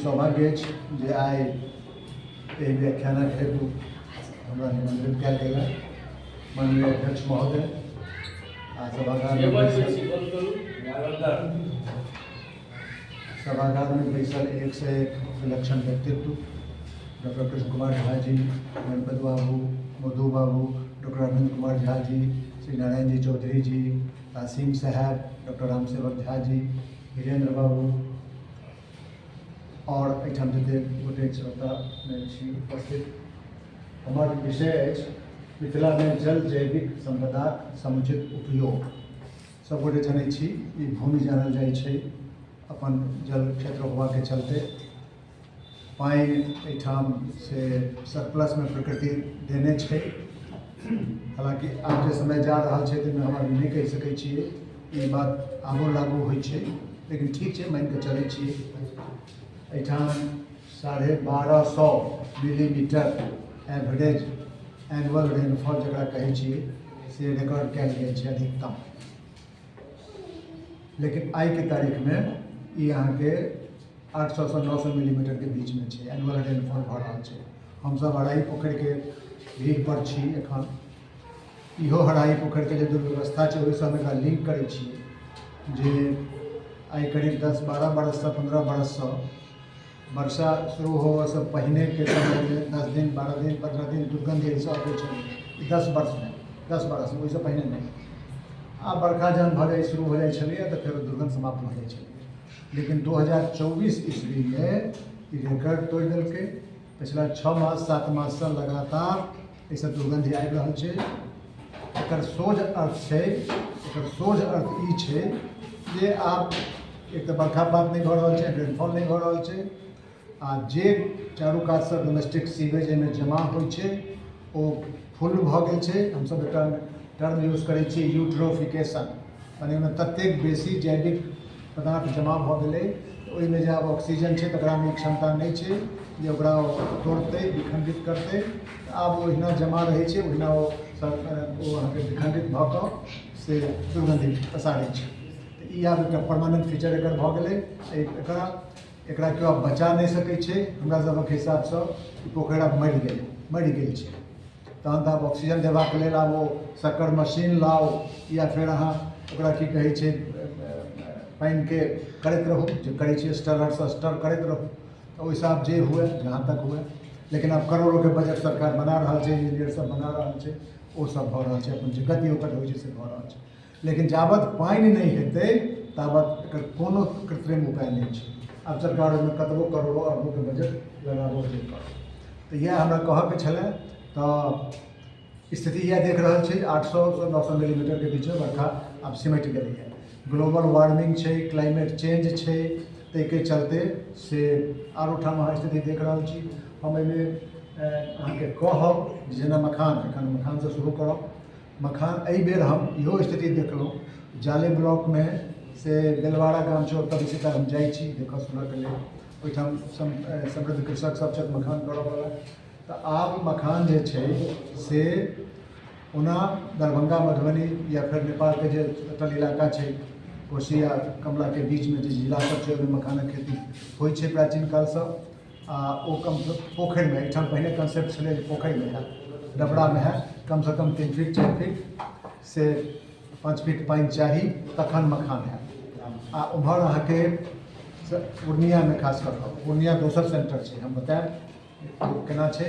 सौभाग्य अछि जे आइ एहि व्याख्यानक हेतु हमरा निमंत्रित कयल गेल है। माननीय अध्यक्ष महोदय आ सभागारमे बैसल सभागारमे बैसल एक से एक विलक्षण व्यक्तित्व डॉक्टर कृष्ण कुमार झा जी, गणपत बाबू, मधु बाबू, डॉक्टर अरविंद कुमार झा जी, श्री नारायण जी चौधरी जी, तासीम साहब, डॉक्टर रामसेवक झा जी, वीरेंद्र बाबू आओर एहिठाम जतेक गोटे श्रोतामे छी उपस्थित। हमर विषय अछि मिथिलामे जल जैविक सम्पदाक समुचित उपयोग। सब गोटे जनै छी ई भूमि जानल जाइ छै अपन जल क्षेत्र होबाके चलते। पानि एहिठाम से सरप्लसमे प्रकृति देने छै। हालाँकि आब जे समय जा रहल छै ताहिमे हम नहि कहि सकै छियै, ई बात आबो लागू होइ छै, लेकिन ठीक छै, मानि कऽ चलै छियै। एहिठाम 1250 मिलीमीटर एवरेज एनुअल रेनफॉल जकरा कहै छियै से रिकॉर्ड कयल गेल छै अधिकतम। लेकिन आइके तारीखमे ई अहाँके 800 से 900 मिलीमीटरके बीचमे छै एनुअल रेनफॉल भऽ रहल छै। हमसभ हराही पोखरिके भीड़ पर छी एखन। इहो हराही पोखरिके जे दुर्व्यवस्था छै ओहिसँ हम एकरा लिंक करै छियै जे आइ करीब 10-12 बरससँ 15 बरससँ वर्षा शुरू होबऽसँ पहिनेके समयमे 10 दिन 12 दिन 15 दिन दुर्गन्ध एहिसँ अबै छलै। 10 वर्षमे 10 बरसमे, ओहिसँ पहिने नहि। आ बरखा जहन भऽ जाइ शुरू हो जाइ छलैए तऽ फेर दुर्गन्ध समाप्त भऽ जाइ छलैए। लेकिन 2024 ईस्वीमे ई रिकॉर्ड तोड़ि देलकै। पछिला 6 मास 7 माससँ लगातार एहिसँ दुर्गन्धि आबि रहल छै। एकर सोझ अर्थ छै, एकर सोझ अर्थ ई छै जे आब एक तऽ बरखा पात नहि भऽ रहल छै, रेनफॉल नहि भऽ रहल छै, आ जे चारू कातसँ डोमेस्टिक सीवेज एहिमे जमा होइ छै ओ फुल भऽ गेल छै। हमसभ एकटा टर्म यूज करै छियै यूट्रोफिकेशन, माने ओहिमे ततेक बेसी जैविक पदार्थ जमा भऽ गेलै ओहिमे जे आब ऑक्सीजन छै तकरामे ई क्षमता नहि छै जे ओकरा तोड़तै, विखंडित करतै। आब ओहिना जमा रहै छै, ओहिना ओ ओ अहाँके विखंडित भऽ कऽ से दुर्गन्धि पसारै छै। तऽ ई आब एकटा परमानेंट फीचर एकर भऽ गेलै। एकरा एकरा केओ आब बचा नहि सकै छै। हमरा सभक हिसाबसँ ई पोखरि आब मरि गेल छै। तहन तऽ आब ऑक्सीजन देबाक लेल आब ओ शक्कर मशीन लाउ या फेर अहाँ ओकरा की कहै छै पानिके करैत रहू, जे करै छियै स्टरसँ स्टर करैत रहू, तऽ ओहिसँ आब जे हुए जहाँ तक हुए। लेकिन आब करोड़ोके बजट सरकार बना रहल छै, इंजीनियर सब बना रहल छै, ओ सब भऽ रहल छै, अपन जे गति ओकर होइ छै से भऽ रहल छै। लेकिन जाबत पानि नहि हेतै ताबत एकर कोनो कृत्रिम उपाय नहि छै। आब सरकार ओहिमे कतबो करोड़ो अरबोके बजट लगाबो जे करत। तऽ इएह हमरा कहऽके छलै। तऽ स्थिति इएह देख रहल छी, 800 से 900 मिलीमीटरके बीचमे बरखा आब सिमटि गेलैए। ग्लोबल वार्मिंग छै, क्लाइमेट चेंज छै, ताहिके चलते से आरो ठाम अहाँ स्थिति देख रहल छी। हम एहिमे अहाँके कहब जेना मखान, एखन मखानसँ शुरू करब। मखान एहि बेर हम इहो स्थिति देखलहुँ जाले ब्लॉकमे से बेलवाड़ा गाम छै, ओतऽ बेसी काल हम जाइ छी देखऽ सुनऽके लेल। ओहिठाम समृद्ध कृषक सब छथि मखान करऽवला। तऽ आब मखान जे छै से ओना दरभंगा मधुबनी या फेर नेपालके जे सटल इलाका छै कोशी आ कमलाके बीचमे जे जिला सब छै ओहिमे मखानक खेती होइ छै प्राचीन कालसँ। आ ओ कम पोखरिमे, एहिठाम पहिने कंसेप्ट छलै जे पोखरिमे हैत, डबरामे हैत, कमसँ कम 3 फीट 4 फीट से 5 फीट पानि चाही तखन मखान हैत। आ उम्हर अहाँके पूर्णियामे, खास कऽ कऽ पूर्णिया दोसर सेंटर छै, हम बतायब केना छै।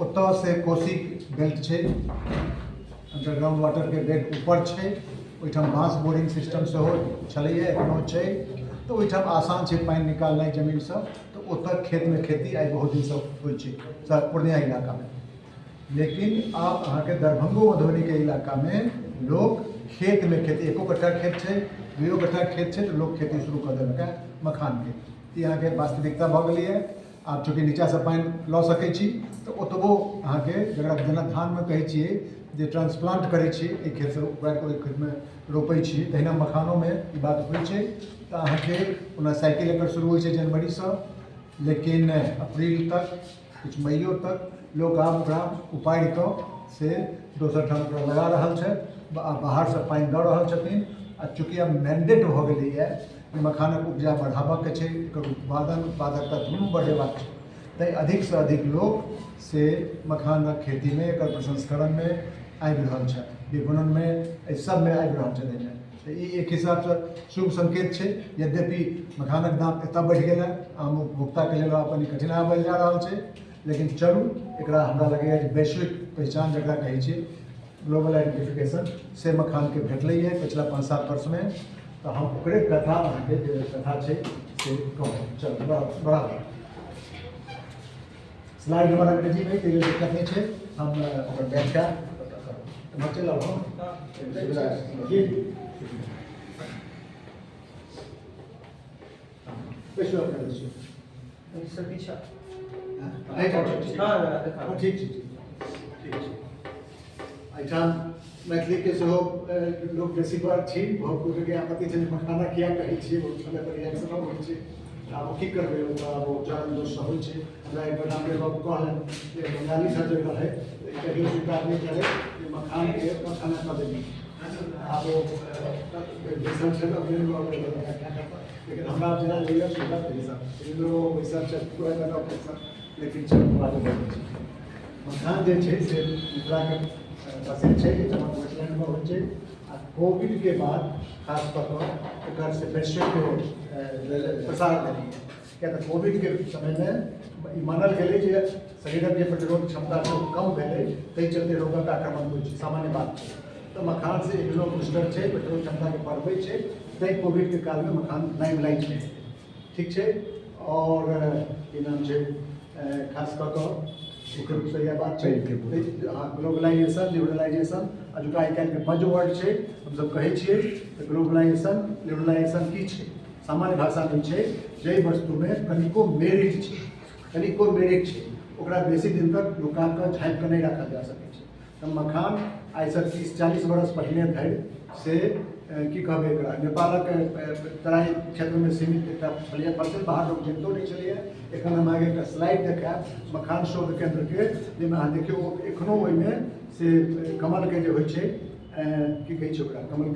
ओतऽ से कोसी बेल्ट छै, अंडरग्राउंड वाटरके बेड ऊपर छै, ओहिठाम बाँस बोरिंग सिस्टम सेहो छलैए, एखनो छै। तऽ ओहिठाम आसान छै पानि निकालनाइ जमीनसँ। तऽ ओतऽ खेतमे खेती आइ बहुत दिनसँ होइ छै पूर्णिया इलाकामे। लेकिन आब अहाँके दरभंगो मधुबनीके इलाकामे लोक खेतमे खेती, 1 कट्ठा खेत छै, 2 कट्ठा खेत छै, तऽ लोक खेती शुरू कऽ देलकै मखानके। ई अहाँके वास्तविकता भऽ गेलैए। आब चूँकि नीचाँसँ पानि लऽ सकै छी तऽ ओतबो अहाँके जकरा जेना धानमे कहै छियै जे ट्रांसप्लांट करै छी, एहि खेतसँ उपारि कऽ ओहि खेतमे रोपै छी, तहिना मखानोमे ई बात होइ छै। तऽ अहाँके ओना साइकिल एकर शुरू होइ छै जनवरीसँ, लेकिन अप्रील तक किछु मइयो तक लोक आब ओकरा उपारि कऽ से दोसर ठाम ओकरा लगा रहल छथि आ बाहरसँ पानि दऽ रहल छथिन। आ चूँकि आब मैंडेट भऽ गेलैए जे मखानक उपजा बढ़ाबऽके छै, एकर उत्पादन उत्पादकता दुनू बढ़ेबाक छै। तैँ अधिकसँ अधिक लोक से मखानक खेतीमे, एकर प्रसंस्करणमे आबि रहल छथि, विपणनमे, एहि सबमे आबि रहल छथि। एहिमे तऽ ई एक हिसाबसँ शुभ संकेत छै। यद्यपि मखानक दाम एतऽ बढ़ि गेल हँ, आम उपभोक्ताके लेल आब कनि कठिनाह भेल जा रहल छै, लेकिन चलू, एकरा हमरा लगैए जे वैश्विक पहिचान जकरा कहै छियै, ग्लोबल आइडेंटिफिकेशन, से मखानके भेटलैए पछिला 5-7 वर्षमे। तऽ हम ओकरे कथा, अहाँके जे कथा छै से कहब। चलू, बढ़ाउ स्लाइड। हमर अंग्रेजीमे, ताहि लेल दिक्कत नहि छै, हम ओकर व्याख्या करब। एम्हर चलि आउ। हम जी बैसू, अपने बैसू। सब पीछा। एहिठाम। हाँ। हँ, ठीक छै, ठीक छै। एहिठाम मैथिलीके सेहो लोक बेसी बार छी। बहुत गोटेके आपत्ति छै जे मखाना किया कहै छियै। बहुत समय पर रिएक्शनो होइ छै। आब ओ की करबै, ओ तऽ आब ओ जन्म दोषसँ होइ छै। हमरा एक बेर रामदेव बाबू कहलनि जे बंगाली सब जे रहै, कहियो स्वीकार नहि करै जे मखानके मखाना कऽ देली। आब ओ बेसन छै तऽ अपने व्याख्या करता, लेकिन हमरा जेना होइए सुविधा ताहि हिसाब इन्द्रो हिसाबसँ पूरा करना, लेकिन चलू, आगू बढ़ै छी। मखान जे छै से मिथिलाके प्रसिद्ध छै, एहिठामक वेटलैंडमे होइ छै। आ कोविडके बाद खास कऽ कऽ एकर से वैश्विक प्रसार भेलैए, किया तऽ कोविडके समयमे ई मानल गेलै जे शरीरक जे प्रतिरोध क्षमता छै ओ कम भेलै, ताहि चलते रोगक आक्रमण होइ छै, सामान्य बात छै। तऽ मखान से इम्यूनो बूस्टर छै, प्रतिरोध क्षमताके बढ़बै छै, ताहि कोविडके कालमे मखान लाइमलाइट छै। ठीक छै। आओर की नाम छै, खास कऽ कऽ मुख्य रूपसँ इएह बात छै। ग्लोबलाइजेशन, लिबरलाइजेशन अजुका आइ काल्हिके बजवर्ड छै, हमसभ कहै छियै। तऽ ग्लोबलाइजेशन, लिबरलाइजेशन की छै? सामान्य भाषामे छै, जाहि वस्तुमे कनिको मेरिट छै, कनिको मेरिट छै, ओकरा बेसी दिन तक नुका कऽ, झाँपि कऽ नहि राखल जा सकै छै। तऽ मखान आइसँ 30-40 बरस पहिने धरि से की कहबै एकरा, नेपालक तराई क्षेत्रमे सीमित एकटा छलैए फसल, बाहर लोक जनितो नहि छलैए। एखन हम अहाँके एकटा स्लाइड देखायब मखान शोध केन्द्रके, जाहिमे अहाँ देखियौ, एखनो ओहिमे से कमलके जे होइ छै, की कहै छै ओकरा, कमल।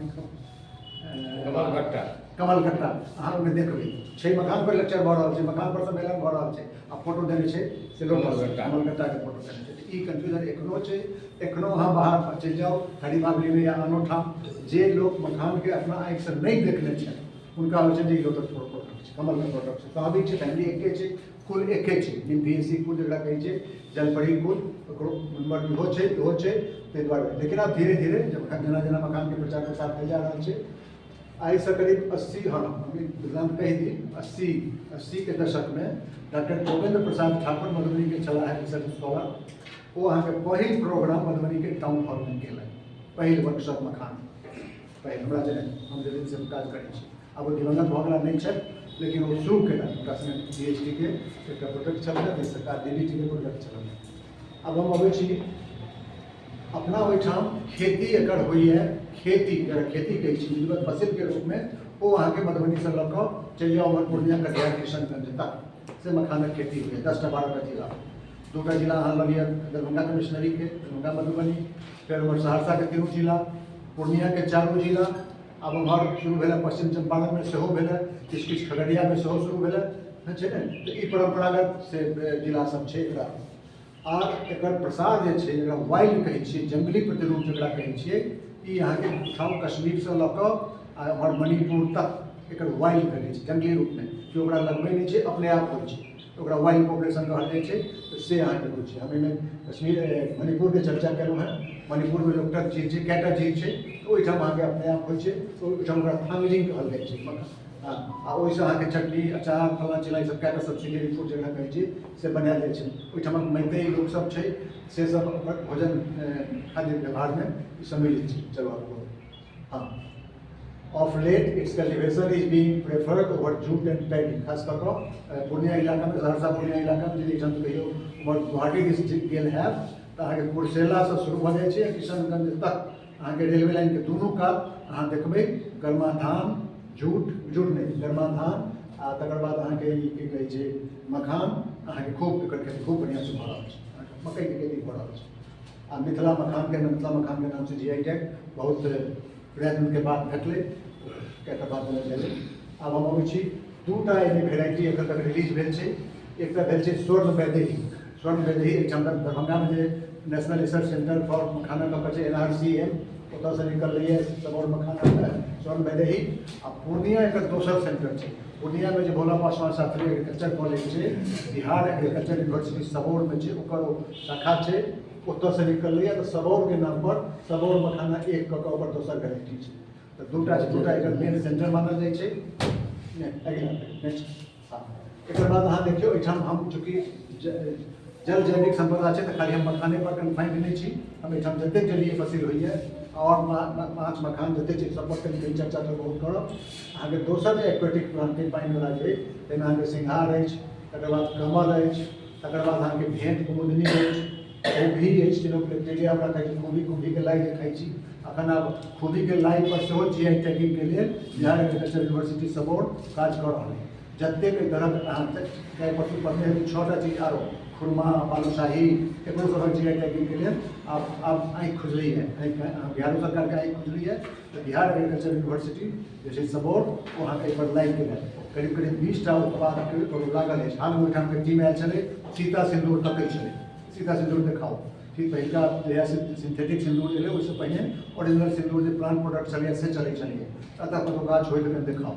कमलगट्टा। कमलगट्टा अहाँ ओहिमे देखबै छै। मखान पर लेक्चर भऽ रहल छै, मखान पर सम्मेलन भऽ रहल छै आ फोटो देने छै से लोक कमलगट्टा। कमलगट्टाके फोटो देने छै। तऽ ई कन्फ्यूजन एखनो छै। एखनो अहाँ बाहर चलि जाउ, हरी बाबलीमे या आनो ठाम, जे लोक मखानके अपना आँखिसँ नहि देखने छथि, हुनका होइ छै जे ई लोटस प्रोडक्ट छै, कमलके प्रोडक्ट छै। स्वाभाविक छै, फैमिली एके छै, कुल एके छै, निम्फिएसी कुल जकरा कहै छै, जलपरी कुल, ओकरो नम्बर इहो छै, इहो छै, ताहि दुआरे। लेकिन आब धीरे धीरे जब जेना जेना मखानके प्रचार प्रसार भेल जा रहल छै, आइसँ करीब 80, हँ, हम ई वृत्तांत कहि दी, 80के दशकमे डॉक्टर गोविन्द प्रसाद ठाकुर मधुबनीके छलाह रिसर्च स्कॉलर। ओ अहाँके पहिल प्रोग्राम मधुबनीके टाउन हॉलमे केलनि, पहिल वर्कशॉप मखान, पहिल हमरा जनैत, हम जे दिनसँ काज करै छी। आब ओ दिवंगत भऽ गेला, नहि छथि, लेकिन ओ शुरू केलनि। हुनका संगे PhD के एकटा प्रोजेक्ट छलनि, जाहि सरकार DBT के प्रोजेक्ट छलनि। आब हम अबै छी अपना ओहिठाम। खेती एकर होइए, खेती जकरा खेती कहै छी विधिवत फसिलके रूपमे, ओ अहाँके मधुबनीसँ लऽ कऽ चलि जाउ उम्हर पूर्णिया, कटिहार, किशनगंज तक से मखानक खेती होइए। 10टा 12टा जिला, दूटा जिला अहाँ लऽ लिअ दरभंगा कमिश्नरीके, दरभंगा, मधुबनी, फेर उम्हर सहरसाके तीनू जिला, पूर्णियाके चारू जिला। आब उम्हर शुरू भेलै, पश्चिम चम्पारणमे सेहो भेलै, किछु किछु खगड़ियामे सेहो शुरू भेलै छै ने। तऽ ई परम्परागत से जिला सब छै एकरा। आर एकर प्रसार जे छै, जकरा वाइल्ड कहै छियै, जंगली प्रतिरूप जकरा कहै छियै, ई अहाँके उठाउ कश्मीरसँ लऽ कऽ आ एम्हर मणिपुर तक एकर वाइल्ड भेटै छै जंगली रूपमे। केओ ओकरा लगबै नहि छै, अपने आप होइ छै, ओकरा वाइल्ड पॉपुलेशन कहल जाइ छै। तऽ से अहाँके होइ छै। हम एहिमे कश्मीर, मणिपुरके चर्चा केलहुँ हेँ। मणिपुरमे लोकटक झील छै, कएटा झील छै, तऽ ओहिठाम अहाँके अपने आप होइ छै। ओहिठाम ओकरा थांगजिंग कहल जाइ छै। हँ, आ ओहिसँ अहाँके चटनी, अचार, फल्लाँ चिल्लाँ, ईसभ कएटा सब्सिडियरी फूड जकरा कहै छै से बनायल जाइ छै। ओहिठामक मैतै लोकसभ छै, से सब ओकर भोजन खाद्य व्यवहारमे ई सम्मिलित छै। चलू आगू। हँ, of late its cultivation is being preferred over jute and paddy, खास कऽ कऽ पूर्णिया इलाकामे, सहरसा पूर्णिया इलाकामे। जे एहिठाम कहियो उम्हर गुवाहाटी दिस गेल हैब तऽ अहाँके कुर्सेलासँ शुरू भऽ जाइ छै आ किशनगंज तक अहाँके रेलवे लाइनके दुनू कात अहाँ देखबै गरमा धान, जूट, जूट नहि, गरमा धान आ तकर बाद अहाँके ई की कहै छै, मखान। अहाँके खूब एकर खेती खूब बढ़िआँसँ भऽ रहल छै, अहाँके मकइके खेती भऽ रहल छै। आ मिथिला मखानके, मिथिला मखानके नामसँ GI tag बहुत प्रयत्नके बाद भेटलै, कएटा बात भेलै। आब हम अबै छी, दूटा एहिमे भेराइटी एखन तक रिलीज भेल छै। एकटा भेल छै स्वर्ण वैदेही। स्वर्ण वैदेही एहिठाम दरभंगामे जे नेशनल रिसर्च सेंटर फॉर मखाना कऽ के छै, NRCM, ओतयसँ निकललैए सबौर मखाना स्वर्ण वैदेही। आ पूर्णिया एकर दोसर सेंटर छै। पूर्णियामे जे भोला पासवान शास्त्री एग्रीकल्चर कॉलेज छै, बिहार एग्रीकल्चर यूनिवर्सिटी सबौरमे छै, ओकर ओ शाखा छै, ओतयसँ निकललैए। तऽ सबौरके नामपर सबौर मखाना एक कऽ कऽ ओकर दोसर भेराइटी छै। तऽ दूटा छै, दूटा एकर मेन सेंटर मानल जाइ छै। अगिला, नेक्स्ट। हँ, एकर बाद अहाँ देखियौ, एहिठाम हम चूँकि जल जैविक सम्पदा छै, तऽ खाली हम मखाने पर कन्फाइंड नहि छी। हम एहिठाम जतेक जलीय फसिल होइए आओर माछ मखान जतेक छै, सब पर कनि कनि चर्चा तऽ बहुत करब। अहाँके दोसर जे एक्वेटिक प्लांट पानिवला छै, ताहिमे अहाँके सिंघार अछि, तकर बाद कमल अछि, तकर बाद अहाँके भेंट कुमुदनी अछि, कोबी अछि, जे लोक बैक्टीरिया ओकरा कहै छै कोबी, कोबीके लाइ जे खाइ छी अखन। आब कोबीके लाइ पर सेहो GI टैगिंगके लेल बिहार एग्रीकल्चर यूनिवर्सिटी सबौर काज कऽ रहल है। जतेक एहि तरहक अहाँ गाय पशु पढ़ने हेबै, 6टा चीज आरो, खुरमा, बालूशाही, एकरो सभक GI टैगिंगके लेल आब आँखि खुजलैए। आँखि बिहारो सरकारके आँखि खुजलैए। तऽ बिहार एग्रीकल्चर यूनिवर्सिटी जे छै सबौर, ओ अहाँके एहिपर लागि गेल। करीब करीब 20टा उत्पादके लागल अछि। हालमे ओहिठामके टीम आयल छलै, सीता सिन्दूर तकै छलै, सीता सिन्दूर देखाउ। ठीक पहिलका जहिया सिंथेटिक सिन्दूर एलै, ओहिसँ पहिने ओरिजिनल सिन्दूर जे प्लांट प्रोडक्ट छलैए से चलै छलैए। एतऽ कतहु गाछ होइ तऽ देखाउ।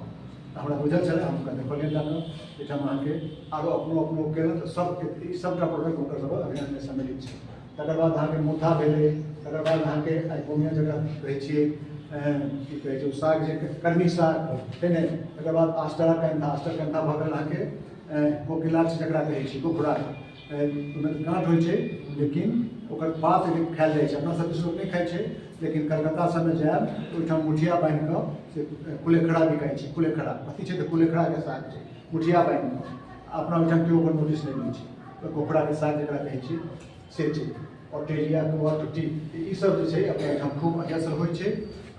तऽ हमरा बुझल छलै, हम हुनका देखलियनि लए कऽ। एहिठाम अहाँके आरो अपनो अपनो केलनि, तऽ सबके ई सबटा प्रोडक्ट हुनकर सभक अभियानमे सम्मिलित छै। तकर बाद अहाँके मोथा भेलै, तकर बाद अहाँके आइकोमिया जकरा कहै छियै, की कहै छै ओ साग जे कर्मी साग छै ने। तकर बाद आस्टरा कैंथा, आस्टर कैंथा भऽ गेल अहाँके कोकिलाक्ष जकरा कहै छी, गोखुरा, ओहिमे काँट होइ छै लेकिन ओकर पात खायल जाइ छै। अपना सब दिस लोक नहि खाइ छै, लेकिन कलकत्ता सबमे जायब तऽ ओहिठाम मुठिया बान्हि कऽ से कुलेखड़ा बिकाइ छै। कुलेखड़ा कथी छै? तऽ कुलेखड़ाके साग छै, मुठिया बान्हि कऽ। अपना ओहिठाम केओ ओकर नोटिस नहि लै छै। तऽ गोखड़ाके साग जकरा कहै छी से छै। ऑस्ट्रेलिया टुट्टी, ई सब जे छै अपना एहिठाम खूब अजस्र होइ छै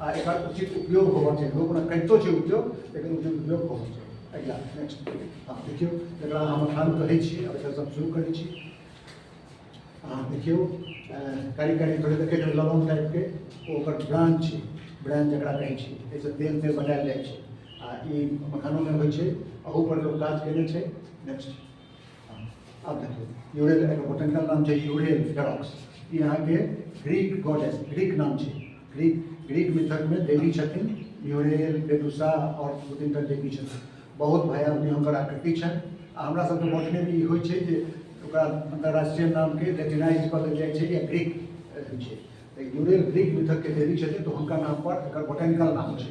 आ एकर उचित उपयोग होबाक चाही। लोक ओना करितो छै उपयोग, लेकिन उचित उपयोग होबाक चाही। अगिला, नेक्स्ट। हँ, देखियौ, जकरा अहाँ मखान कहै छी, आब एकर सब शुरू करै छी। अहाँ देखियौ, कारी कारी थोड़े देखैत हेबै लवंग टाइपके, ओ ओकर ब्रांच छै। ब्रांच जकरा कहै छी, एहिसँ तेल तेल बनायल जाइ छै आ ई मखानोमे होइ छै। अहू पर लोक काज केने छै। नेक्स्ट। आब देखियौ, यूरेल, एकर बोटेनिकल नाम छै यूरेल फेरॉक्स। ई अहाँके ग्रीक गॉडेस, ग्रीक नाम छै। ग्रीक ग्रीक मिथकमे देवी छथिन यूरेल, मेडुसा आओर दू तीनटा देवी छथिन। बहुत भयावह हुनकर आकृति छनि। आ हमरा सबके बॉटनीमे ई होइ छै जे ओकरा अन्तर्राष्ट्रीय नामके लैटिनाइज कऽ देल जाइ छै या ग्रीक होइ छै। तऽ यूरेल ग्रीक मिथकके देवी छथिन, तऽ हुनका नामपर एकर बोटेनिकल नाम छै।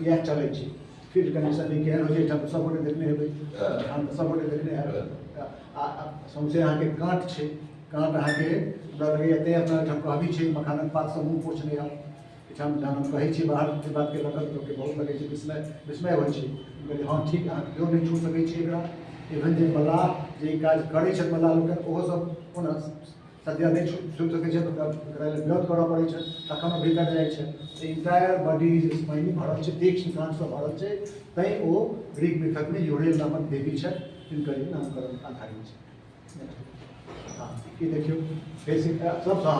इएह चलै छै। फील्ड कंडीशन ई केहन होइ छै, एहिठाम सब गोटे देखने हेबै, हम तऽ सब गोटे देखने हैब। आ सौंसे अहाँके काँट छै। काँट अहाँके हमरा लगैए तैँ अपना एहिठाम कहबी छै, मखानक पातसँ मुँह पोछने आउ। एहिठाम जहन हम कहै छी बाहरके बातके लऽ कऽ, लोकके बहुत लगै छै विस्मय, विस्मय होइ छै। कहलियै हँ ठीक, अहाँ केओ नहि छू सकै छी एकरा। इवन जे मल्लाह जे ई काज करै छथि, मल्लाह लोकनि, ओहो सब ओना सद्य नहि छू सकै छै, तऽ ओकरा लेल विरोध करऽ पड़ै छै, तखन ओ भीतर जाइ छै। तऽ इंटायर बॉडी जे स्पाइनी भरल छै, तीक्ष्ण काँटसँ भरल छै। तैँ ओ ग्रीक मिथकमे यूरेल नामक देवी छथि, तिनकर ई नामकरण आधारित छै। हँ, ई देखियौ, बेसिक सबसँ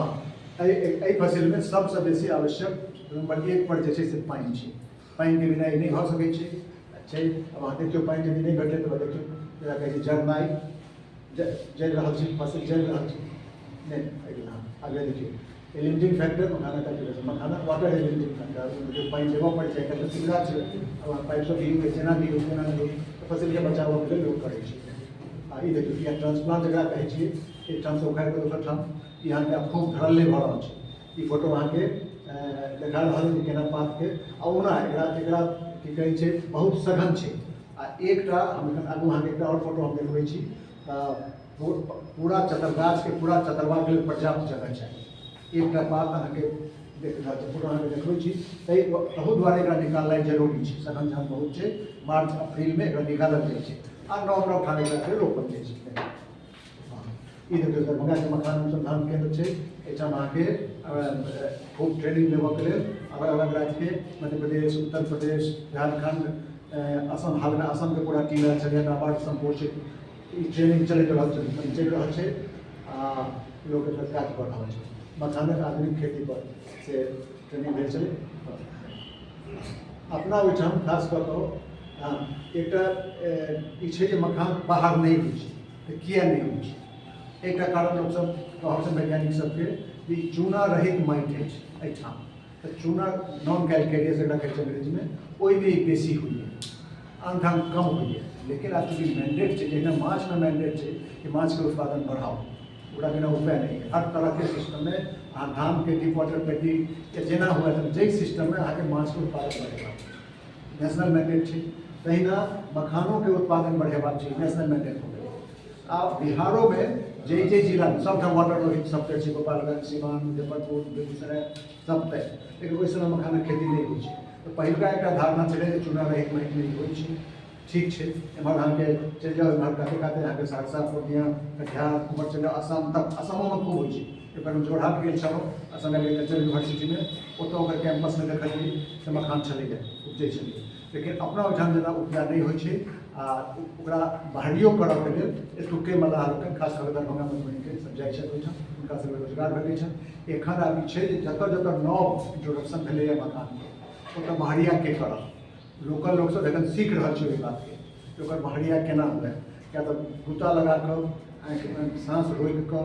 एहि एहि फसिलमे सबसँ बेसी आवश्यक नम्बर 1 पर जे छै से पानि छै। पानिके बिना ई नहि भऽ सकै छै छै। आब अहाँ देखियौ, पानि यदि नहि भेटलै तऽ देखियौ, जेकरा कहै छै जरनाइ, जरि रहल छै फसल, जरि रहल छै। नहि, अगिला, आगे देखियौ, limiting factor makhana cultivation. Makhana water is limiting factor. देखियौ, पानि देबऽ पड़ै छै। आइ काल्हि तऽ सुविधा छै, आब अहाँ पाइपसँ भी जेना दियौ, जेना दियौ, तऽ फसलके बचाबऽके लेल लोक करै छै। आ ई देखियौ, इएह ट्रांसप्लांट जकरा कहै छियै, एक ठामसँ उखाड़ि कऽ दोसर ठाम। ई अहाँके खूब धड़ल्ले भऽ रहल छै। ई फोटो अहाँके देखा रहल छै केना पातके। आ ओना एकरा एकरा की कहै छै, बहुत सघन छै। आ एकटा हम एखन आगू अहाँके एकटा आओर फोटो हम देखबै छी। पूरा चतर गाछके पूरा चतरबाके लेल पर्याप्त जगह चाही। एकटा पात अहाँके देख रहल छै, फोटो अहाँके देखबै छी। ताहि तहू दुआरे एकरा निकालनाइ जरूरी छै। सघन झाम बहुत छै। मार्च अप्रैलमे एकरा निकालल जाइ छै आ नव नव ठाम एकरा फेर रोपल जाइ छै। ई देखियौ, दरभंगाके मखान अनुसंधान केंद्र छै। एहिठाम अहाँके खूब ट्रेनिंग लेबऽके लेल अलग अलग राज्यके, मध्य प्रदेश, उत्तर प्रदेश, झारखंड, असम, हालमे असमके पूरा टीम आयल छलै। नाबार्ड संपोषित ई ट्रेनिंग चलैत रहल छै, चलि रहल छै आ लोक एकर काज कऽ रहल छै। मखानक आधुनिक खेती पर से ट्रेनिंग भेल छलै। अपना ओहिठाम खास कऽ कऽ हँ, एकटा ई छै जे मखान बाहर नहि होइ छै, तऽ किए नहि होइ छै? एकटा कारण लोकसभ कहब छै वैज्ञानिक सबके जे ई चूना रहित माटि अछि एहिठाम, तऽ चूना नॉन कैलकेरियस एकरा कहै छै अंग्रेजीमे, ओहिमे ई बेसी होइए, आनठाम कम होइए। लेकिन आब चूँकि मैंडेट छै, जहिना माछमे मैंडेट छै कि माछके उत्पादन बढ़ाउ, ओकरा बिना उपाय नहि है। हर तरहके सिस्टममे अहाँ धानके डीप वाटर पेटी या जेना हुए तऽ जाहि सिस्टममे अहाँके माछके उत्पादन बढ़ेबाक नेशनल मैंडेट छै, तहिना मखानोके उत्पादन बढ़ेबाक छै, नेशनल मैंडेट हो गेलै। आब बिहारोमे जाहि जाहि जिलामे सभठाम वाटर लॉगिंग सब छै, गोपालगंज, सीवान, मुजफ्फरपुर, बेगूसराय सब तक, लेकिन ओहि समय मखानक खेती नहि होइ छै। तऽ पहिलुका एकटा धारणा छलै जे चूना रहित माटि नहि होइ छै, ठीक छै। एम्हर अहाँके चलि जाउ, एम्हर काते काते अहाँके सहरसा, पूर्णिया, कटिहार, उम्हर चलि जाउ असम तक, असमोमे खूब होइ छै। एक बेर हम जोरहाट गेल छलहुँ असम एग्रीकल्चर यूनिवर्सिटीमे, ओतऽ ओकर कैंपसमे देखलियै से मखान छलैए, उपजै छलैए। लेकिन अपना ओहिठाम जेना उपजा नहि होइ छै आ ओकरा बाहरियो करऽके लेल एतुक्के मल्लाह लोकनि, खास कऽ दरभंगा मधुबनीके सब जाइ छथि ओहिठाम, हुनका सबके रोजगार भेटै छनि। एखन आब ई छै जे जतऽ जतऽ नव इंट्रोडक्शन भेलैए मखानके, ओतऽ बहरिया के करब लोकल लोकसभ एखन सीख रहल छै ओहि बातके जे ओकर बहरिया केना हुए। किया तऽ गोता लगा कऽ आँखिमे साँस रोकि कऽ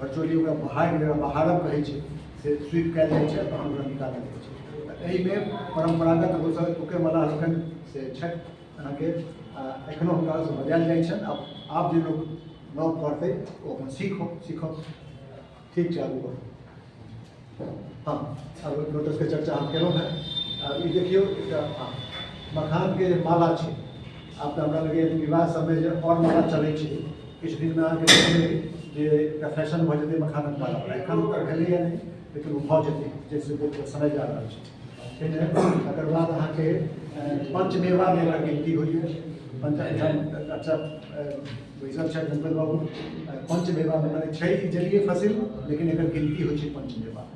वर्चुअली ओकरा बहारि, जकरा बहारब कहै छै, से स्वीप कयल जाइ छै, तहन ओकरा निकालल जाइ छै। तऽ एहिमे परम्परागत रूपसँ एतुक्के मल्लाह लोकनि से छथि अहाँके, एखनो हुनकासँ बजायल जाइ छनि। आब आब जे लोक नव करतै ओ अपन सीखो सीखो। ठीक छै, आगू बढ़ू। हँ, आब लोटसके चर्चा हम केलहुँ हेँ। आब ई देखियौ एकटा, हँ, मखानके जे माला छै, आब तऽ हमरा लगैए जे विवाह सबमे जे आओर माला चलै छै, किछु दिनमे अहाँके देखबै जे एकटा फैशन भऽ जेतै मखानक माला। एखन ओकर भेलैए नहि, लेकिन ओ भऽ जेतै जैसे समय जा रहल छै। ठीक है, तकर बाद अहाँके पंचमेवामे एकर गिनती होइए। पंच अच्छा बैसल छथि गणपति बाबू। पंचमेवामे मने छै ई जलीय फसिल, लेकिन एकर गिनती होइ छै पंचमेवा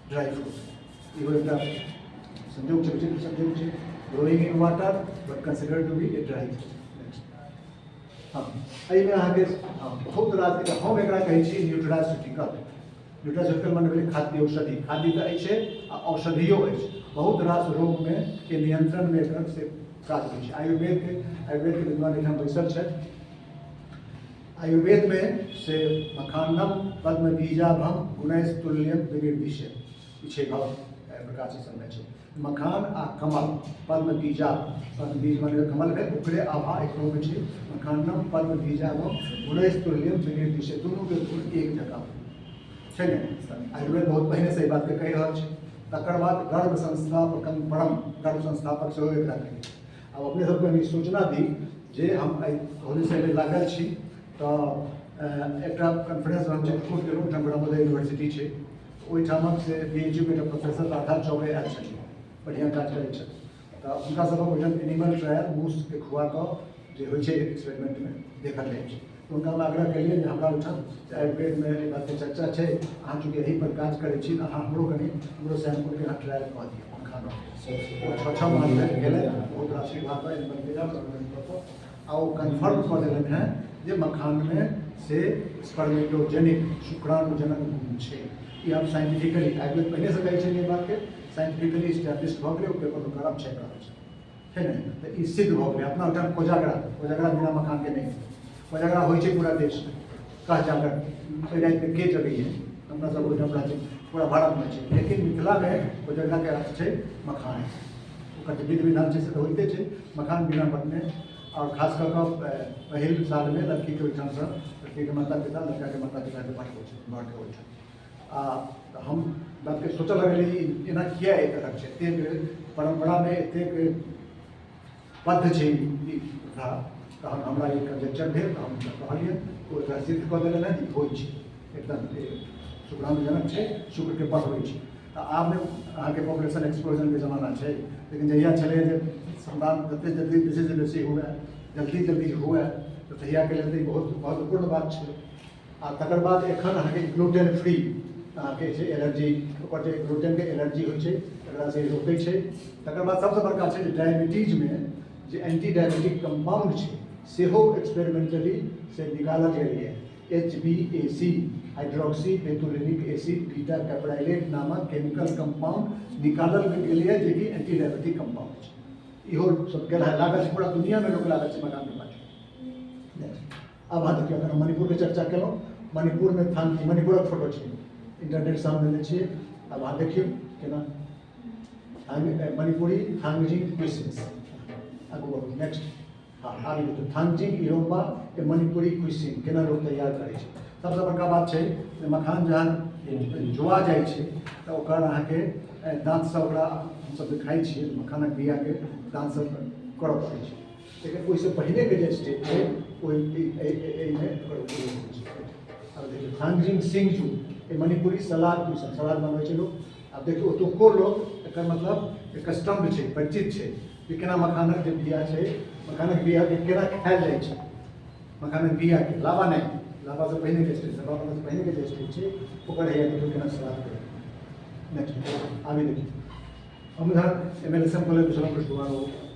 ड्राई फ्रूट। इहो एकटा संयोग छै, विचित्र संयोग छै, growing in water but consider to be a dry fruit. हँ, एहिमे अहाँके हँ बहुत रास, हम एकरा कहै छी न्यूट्रास्यूटिकल। न्यूट्रास्यूटिकल मने भेलै खाद्य औषधि। खाद्य तऽ अछि आ औषधियो अछि। बहुत रास रोगमे के नियंत्रणमे एकर से काज होइ छै। आयुर्वेदके विद्वान एहिठाम बैसल छथि। आयुर्वेदमे से मखानम पद्म बीजाभम गुणैश तुल्यम विनिर्दिश्य, ई छै भाव प्रकाश सबमे छै। मखान आ कमल, पद्म बीजा, पद्म बीज माने कमल भेल, ओकरे आभा एकरोमे छै। मखानम पद्म बीजाभम गुणैश तुल्यम विनिर्दिश्य, दुनूके गुण एक जकाँ छै ने। आयुर्वेद बहुत पहिनेसँ एहि बातके कहि रहल छै। तकर बाद गर्भ संस्थापकम परम, गर्भ संस्थापक सेहो एकरा कहै छै। आब अपने सबके हम ई सूचना दी जे हम एहि होलीसँ एहिमे लागल छी, तऽ एकटा कॉन्फ्रेंस हम चित्रकूट गेलहुँ, ओहिठाम ब्रह्मोदय यूनिवर्सिटी छै, ओहिठामक से बी एच यू के एकटा प्रोफेसर राधा चौबे आयल छथिन, बढ़िआँ काज करै छथिन। तऽ हुनका सभक ओहिठाम एनिमल ट्रायल मूसके खुआ कऽ जे होइ छै एक्सपेरिमेंटमे देखल जाइ छै। हुनका हम आग्रह केलियै जे हमरा ओहिठाम आयुर्वेदमे एहि बातके चर्चा छै, अहाँ चूँकि एहि पर काज करै छी तऽ अहाँ हमरो कनि हमरो सैम्पलके अहाँ ट्रायल कऽ दिअ मखानो। ओ 6-6 मास धरि गेलै, बहुत रास खुआ कऽ एनिमल के कऽ कऽ, आ ओ कन्फर्म कऽ देलनि हेँ जे मखानमे से स्पर्मेटोजेनिक शुक्राणुजनक गुण छै। ई आब साइंटिफिकली, आयुर्वेद पहिनेसँ कहै छलियै एहि बातके, साइंटिफिकली स्टैब्लिश भऽ गेलै, ओ पेपर ओकर आब छपि रहल छै, छै ने। तऽ ई सिद्ध भऽ गेलै। अपना ओहिठाम कोजागरा, कोजागरा बिना मखानके नहि होइ, कोजागरा होइ छै पूरा देशमे, कह जागर ओहि रातिमे के जगैए, अपना सब ओहिठाम रहै छै, पूरा भारतमे छै, लेकिन मिथिलामे कोजागराके अर्थ छै मखान। ओकर जे विधि विधान छै से तऽ होइते छै मखान बिना बटने, आओर खास कऽ कऽ पहिल सालमे लड़कीके ओहिठामसँ लड़कीके माता पिता लड़काके माता पिताके पठबै छै घरके ओहिठाम। आ हम बातके सोचऽ लगलियै एना किया एहि तरहक छै, एतेक परम्परामे एतेक बद्ध छै ई प्रथा। तहन हमरा ई कंजेक्चर भेल तऽ हम हुनका कहलियनि, ओ एकरा सिद्ध कऽ देलनि हेँ जे होइ छै, एकदम शुक्राणुजनक छै, शुक्रके बढ़बै छै। तऽ आब ने अहाँके पॉपुलेशन एक्सप्लोजनके जमाना छै, लेकिन जहिया छलै जे संतान जतेक जल्दी बेसीसँ बेसी हुए, जल्दी जल्दी हुए, तऽ तहियाके लेल तऽ ई बहुत महत्वपूर्ण बात छै। आ तकर बाद एखन अहाँके ग्लूटेन फ्री अहाँके छै एलर्जी, ओकर जे ग्लूटेनके एलर्जी होइ छै तकरा से रोकै छै। तकर बाद सबसँ बड़का छै जे डायबिटीजमे जे एंटी डायबिटिक कम्पाउंड छै सेहो एक्सपेरिमेंटली से निकालल गेलैए। HBAC hydroxy betulinic acid beta caprylate नामक केमिकल कम्पाउंड निकालल गेलैए, जेकि एंटी डायबिटिक कम्पाउंड छै। इहो सब गेल है, लागल छै पूरा दुनियामे लोक लागल छै मखानके पाछू। आब अहाँ देखियौ, अखन हम मणिपुरके चर्चा केलहुँ, मणिपुरमे थान, मणिपुरक फोटो छै, इंटरनेटसँ हम लेने छियै। आब अहाँ देखियौ केना मणिपुरी थांगजिंग क्विसिन्स। आगू बढ़ू, नेक्स्ट। हँ, आबि जेतौ थांगजिंग इरोम्बा के मणिपुरी क्विसिन केना लोक तैयार करै छै। सबसँ बड़का बात छै जे मखान जहन जुआ जाइ छै तऽ ओकर अहाँके दाँतसँ ओकरा हमसब जे खाइ छियै मखानक बियाके दाँतसँ करऽ पड़ै छै, लेकिन ओहिसँ पहिनेके जे स्टेप छै ओहि एहिमे ओकर उपयोग होइ छै। आब देखियौ थांगजिंग सिंगजू ए मणिपुरी सलाद क्विसिन, सलाद बनबै छै लोक। आब देखियौ ओतुको लोक एकर मतलब कस्टम्ड छै, परिचित छै जे केना मखानक जे बिया छै, मखानक बियाके केना खायल जाइ छै। मखानक बियाके लावा नहि, लावासँ पहिनेके स्टेज, लावा बनलासँ पहिनेके जे स्टेज छै ओकर हैया देखियौ केना सलाद करै। नेक्स्ट आबि देखियौ, हम इधर MLSM college छलहुँ कृष्ण,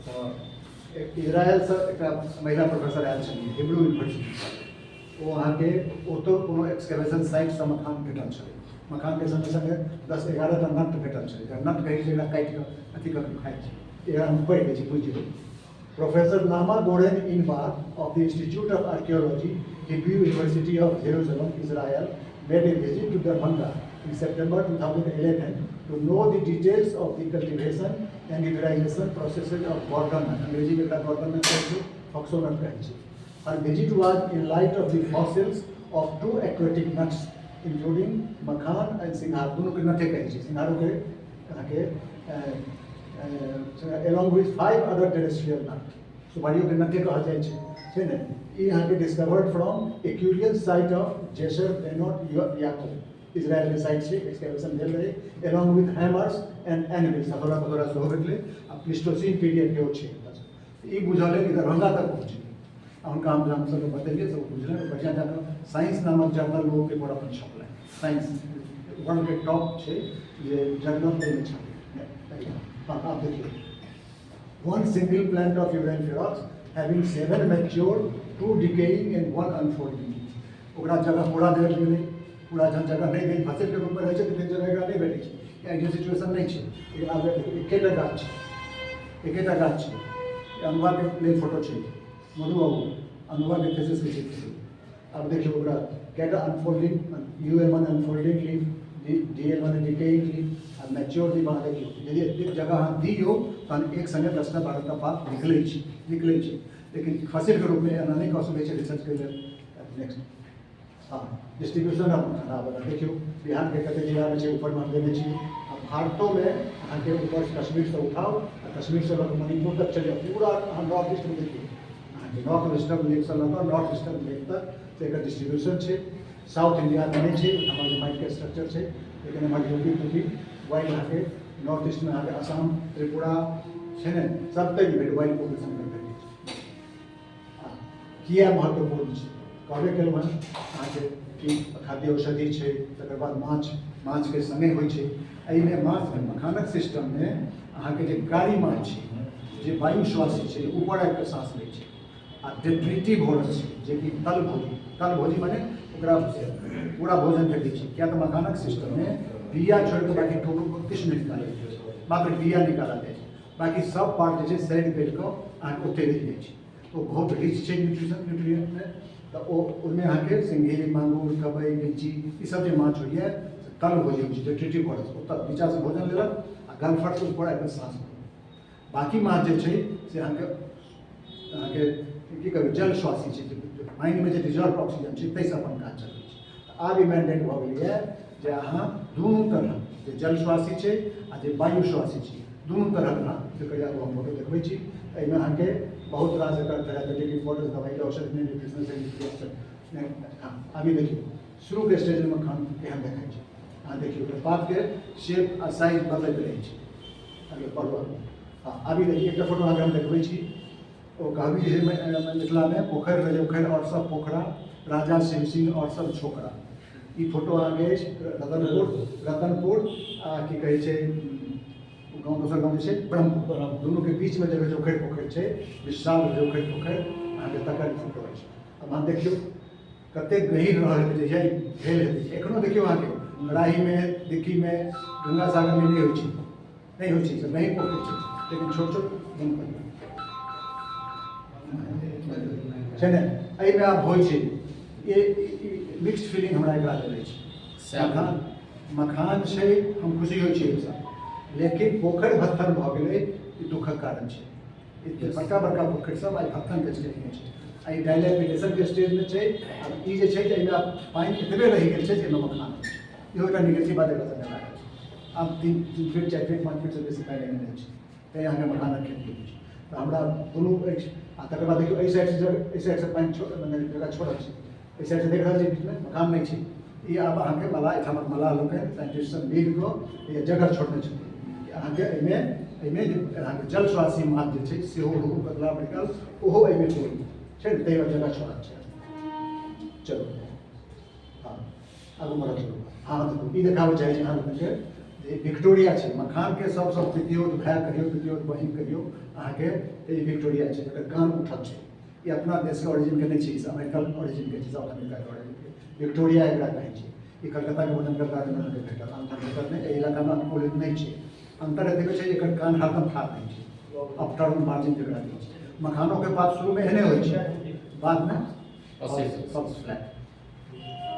तऽ इजरायलसँ एकटा महिला प्रोफेसर आयल छलियै हिब्रू यूनिवर्सिटी। ओ अहाँके ओतऽ कोनो एक्सकेवेशन साइटसँ मखान भेटल छलै। मखानके सङ्गे सङ्गे 10-11 टा नट भेटल छलै। जकरा नट कहै छै, जकरा काटि कऽ अथी कऽ कऽ खाइ छै। एकरा हम पढ़ि दै छी, बुझि जेबै। Professor Naama Goren Inbar of the Institute of Archaeology, Hebrew University of Jerusalem, Israel, made a visit to Darbhanga in September 2011 to know the details of the cultivation and utilization processes of Gordon nut. अंग्रेजीमे एकरा Gordon nut कहै छै, फॉक्सो nut कहै छै। Her visit was in light of the fossils of two aquatic nuts, including makhan and singhar. दुनूके नटे कहै छै, सिंघारोके अहाँके, along with 5 other terrestrial nut. सुपारियोके नटे कहल जाइ छै, छै ने? ई अहाँके discovered from archaeological site of Gesher Benot Yaacob, इजरायलके site छै, एक्सकेवेशन भेल रहै, along with hammers and anvils, हथौड़ा तथौड़ा सेहो भेटलै आ प्लिस्टोसिन पीरियडके ओ छै। ई बुझल कि दरभंगा तक पहुँचलै आ हुनका हम हमसभ बतेलियै, सब बुझलनि। बढ़िआँ जाकऽ साइंस नामक जर्नल ओ पेपर अपन छपलनि। साइंस वर्ल्डके टॉप छै जे जर्नल, ताहिमे छपलै। हँ, आब देखियौ, one single plant of Urine ferox having 7 mature, 2 decaying and 1 unfolding leaves. ओकरा जगह पूरा देल गेलै, पूरा जहन जगह नहि भेल, फसिलके रूपमे रहै छै तऽ जगह एकरा नहि भेटै छै, आइडियल सिचुएशन नहि छै। लेकिन आब एकेटा गाछ छै, एकेटा गाछ छै। अनुभाके लेल फोटो छै, मधु बाबू अनुभाके थेसिसके छै फोटो। आब देखियौ ओकरा कएटा अनफोल्डिंग, यूएल माने अनफोल्डिंग लीफ, डीएल माने डिकेइंग लीफ आ मैच्योर लीफ। अहाँ देखियौ, यदि एतेक जगह अहाँ दियौ तहन एक सङ्गे 10टा 12टा पात निकलै छै, निकलै छै, लेकिन फसिलके रूपमे एना नहि कऽ सकै छै रिसर्चके लेल। नेक्स्ट। हँ, डिस्ट्रीब्यूशन ऑफ मखाना बला देखियौ, बिहारके कते जिलामे छै ऊपरमे हम देने छी। आ भारतोमे अहाँके ऊपर कश्मीरसँ उठाउ आ कश्मीरसँ लऽ कऽ मणिपुर तक चलि जाउ, पूरा अहाँ नॉर्थ ईस्टमे देखियौ, अहाँके नॉर्थ वेस्टर्न लेकसँ लऽ कऽ नॉर्थ ईस्टर्न लेक तक से एकर डिस्ट्रीब्यूशन छै। साउथ इंडियामे नहि छै, ओहिठाम जे माटिके स्ट्रक्चर छै, लेकिन एम्हर यूपी तुपी वाइल्ड अहाँके नॉर्थ ईस्टमे अहाँके असम, त्रिपुरा छै ने, सब तक भेट वाइल्ड पॉपुलेशन भेटै छै। किया महत्वपूर्ण छै? कहबे केलहुँ हँ अहाँके कि खाद्य औषधि छै। तकर बाद माछ, माछके सङ्गे होइ छै। एहिमे माछ मखानक सिस्टममे अहाँके जे कारी माछ छै, जे वायु श्वासी छै, ऊपर आबि कऽ साँस लै छै, आ डेट्रिटिवोरस छै, जेकि तल भोजी, तल भोजी माने ओकरा पूरा भोजन भेटै छै। किया तऽ मखानक सिस्टममे बिया छोड़ि कऽ बाँकी कोनो किछु नहि निकालल जाइ छै, मात्र बिया निकालल जाइ छै, बाँकी सब पार्ट जे छै सड़ि गलि कऽ अहाँके ओतहि रहि जाइ छै। ओ बहुत रिच छै न्यूट्रिशन, न्यूट्रिएंटमे। तऽ ओ ओहिमे अहाँके सिंघी, मांगुर, कबई, गैँची, ईसब जे माछ होइए से तल भोजन होइ छै, डेट्रिटिवोरस, ओतऽ नीचाँसँ भोजन लेलक आ गलफटसँ ऊपर आबि कऽ साँस लेलक। बाँकी माछ जे छै से अहाँके की कहबै, जल श्वासी छै, पानिमे जे रिजर्व ऑक्सीजन छै ताहिसँ अपन काज चलबै छै। तऽ आब ई मैंडेट भऽ गेलैए जे अहाँ दुनू तरहक, जे जल श्वासी छै आ जे वायु श्वासी छै, दुनू तरहक अहाँ एकर आगू हम फोटो देखबै छी। एहिमे अहाँके बहुत रास एकर थेरापेटिक इम्पोर्टेंस, दवाइके औषधिमे, न्यूट्रिशनल सिग्निफिकेंस। हँ, अभी देखियौ शुरूके स्टेजमे मखान केहन देखाइ छै। अहाँ देखियौ ओकर पातके शेप आ साइज बदलैत रहै छै। आगे पढ़ू। हँ, अभी देखियौ एकटा फोटो अहाँके हम देखबै छी। ओ कहबी जे छै मिथिलामे, पोखरि रहै उखरि आओर सब पोखरा, राजा शिव सिंह आओर सब छोकरा। ई फोटो अहाँके अछि रतनपुर, रतनपुर आ की कहै छै गाँव, दोसर गाँव जे छै ब्रह्मपुर, दुनूके बीचमे जे छै उखरि पोखरि छै, विशाल जे उखरि पोखरि अहाँके, तकर फोटो अछि। आब अहाँ देखियौ कतेक गहीर रहल हेतै जहिया ई भेल हेतै। एखनो देखियौ अहाँके राहीमे, दिक्कीमे, गंगा सागरमे नहि होइ छै, नहि होइ छै, गहीर पोखरि छै। लेकिन छोट छोट बंद कऽ दियौ। छै ने, एहिमे आब होइ छै मिक्स्ड फीलिंग हमरा एकरा लेल अछि। मखान मखान छै, हम खुशी होइ छी एहिसँ, लेकिन पोखरि भत्थर भऽ गेलै, ई दुःखक कारण छै। एते बड़का बड़का पोखरि सब आइ भत्थनके स्टेजमे छै, आ ई डायलैपिडेशनके स्टेजमे छै। आब ई जे छै जे एहिमे आब पानि एतबे रहि गेल छै जाहिमे मखान होइ छै। इहो एकटा निगेटिव बात एकरा संगे लागल छै। आब 3 फीट, 4 फीट, 5 फीटसँ बेसी पानि एहिमे नहि छै, तैँ अहाँके मखानक खेती होइ छै। तऽ हमरा दुनू अछि। आ तकर बाद देखियौ, एहि साइडसँ, एहि साइडसँ पानि छोड़, मने जगह छोड़ल छै। एहि साइडसँ देख रहल छी, बीचमे मखान नहि छै। ई आब अहाँके मलाह, एहिठामक मलाह लोकनि, साइंटिस्ट सब मिल कऽ ई जगह छोड़ने छथिन कि अहाँके एहिमे एहिमे जे अहाँके जलश्वासी माछ जे छै, सेहो रोहु, कतला, मृगल, ओहो एहिमे होइ छै ने, ताहि जगह छोड़ल छै। चलू, हँ, आगू बढ़ल चलू। हँ, देखू, ई देखाबऽ चाहै छी अहाँ लोकनिके जे विक्टोरिया छै। मखानके सबसँ पितियौत भाय कहियौ, पितियौत बहिन कहियौ अहाँके, तऽ ई विक्टोरिया छै। एकर कान उठल छै। ई अपना देशके ओरिजिनके नहि छै, ई अमेरिकन ओरिजिनके छै, साउथ अमेरिकाके ओरिजिनके। विक्टोरिया एकरा कहै छै। ई कलकत्ताके बोटेनिकल गार्डनमे अहाँके भेटल, आनठाम भेटल नहि। एहि इलाकामे अनुकूलित नहि छै। अन्तर एतबे छै, एकर कान हरदम ठाढ़ रहै छै, अपटर्न मार्जिन जकरा कहै छै। मखानोके पात शुरूमे एहने होइ छै, बादमे सब फ्लैट।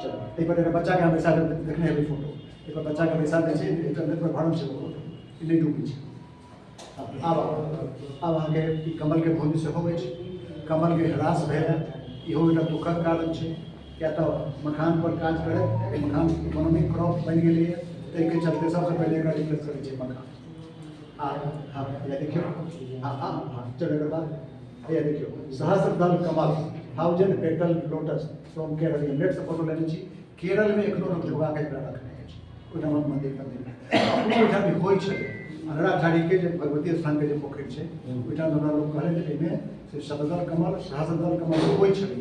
चलो, एहि पर एकटा बच्चाके हम बैसा, देखने हेबै फोटो, एहि पर बच्चाके बैसा दै छै। इंटरनेट पर भरल छै ओ फोटो। ई नहि डूबै छै। आब आब अहाँके ई कमलके भूमि सेहो अछि। कमलके ह्रास भेल है, इहो एकटा दुःखक कारण छै, किया तऽ मखान पर काज करैत मखान इकोनॉमिक क्रॉप बनि गेलैए, ताहिके चलते सबसँ पहिले एकरा रिप्लेस करै छै मखान। आ हँ, या देखियौ, हँ हँ हँ चलो, एकर बाद हैया देखियौ, सहस्रदल कमल, thousand petal lotus from Kerala. नेटसँ फोटो लेने छी। केरलमे एखनो लोक जोगा के एकरा रखने अछि ओहिठाम मन्दिर तन्दिर। अपनो ओहिठाम भी होइ छलै। अनराठारीके जे भगवती स्थानके जे पोखरि छै, ओहिठाम हमरा लोक कहलै जे एहिमे से शतदल कमल, सहस्रदल कमल होइ छलै।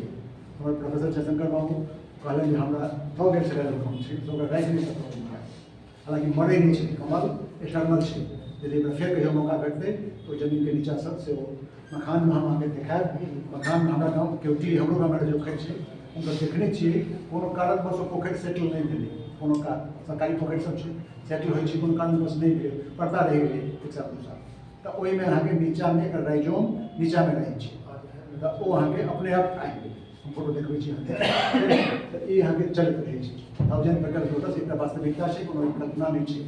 हमर प्रोफेसर जयशंकर बाबू कहलनि जे हमरा दऽ गेल छलै लोक, हम छी ओकरा राखि नहि सकलहुँ। हालाँकि मरै नहि छै कमल, इटर्नल छै। यदि ओकरा फेर कहियो मौका भेटतै तऽ ओहि जमीनके नीचाँसँ से ओ मखानमे हम अहाँके देखायब। मखानमे हमरा गाँव केवटी, हमरो गाममे जे पोखरि छै, हमसभ देखने छियै। कोनो कारणवश ओ पोखरि सेटल नहि भेलै। कोनो कारण, सरकारी पोखरि सब छै, सेटल होइ छै, कोनो कारणवश नहि भेल, पड़ता रहि गेलै एक साल, 2 साल। तऽ ओहिमे अहाँके नीचाँमे एकर राइजोम नीचाँमे रहै छै, तऽ ओ अहाँके अपने आप आबि गेल। हम फोटो देखबै छी अहाँके। तऽ ई अहाँके चलैत रहै छै थाउजेंड पेटल लोटस। एकटा वास्तविकता छै, कोनो कल्पना नहि छै।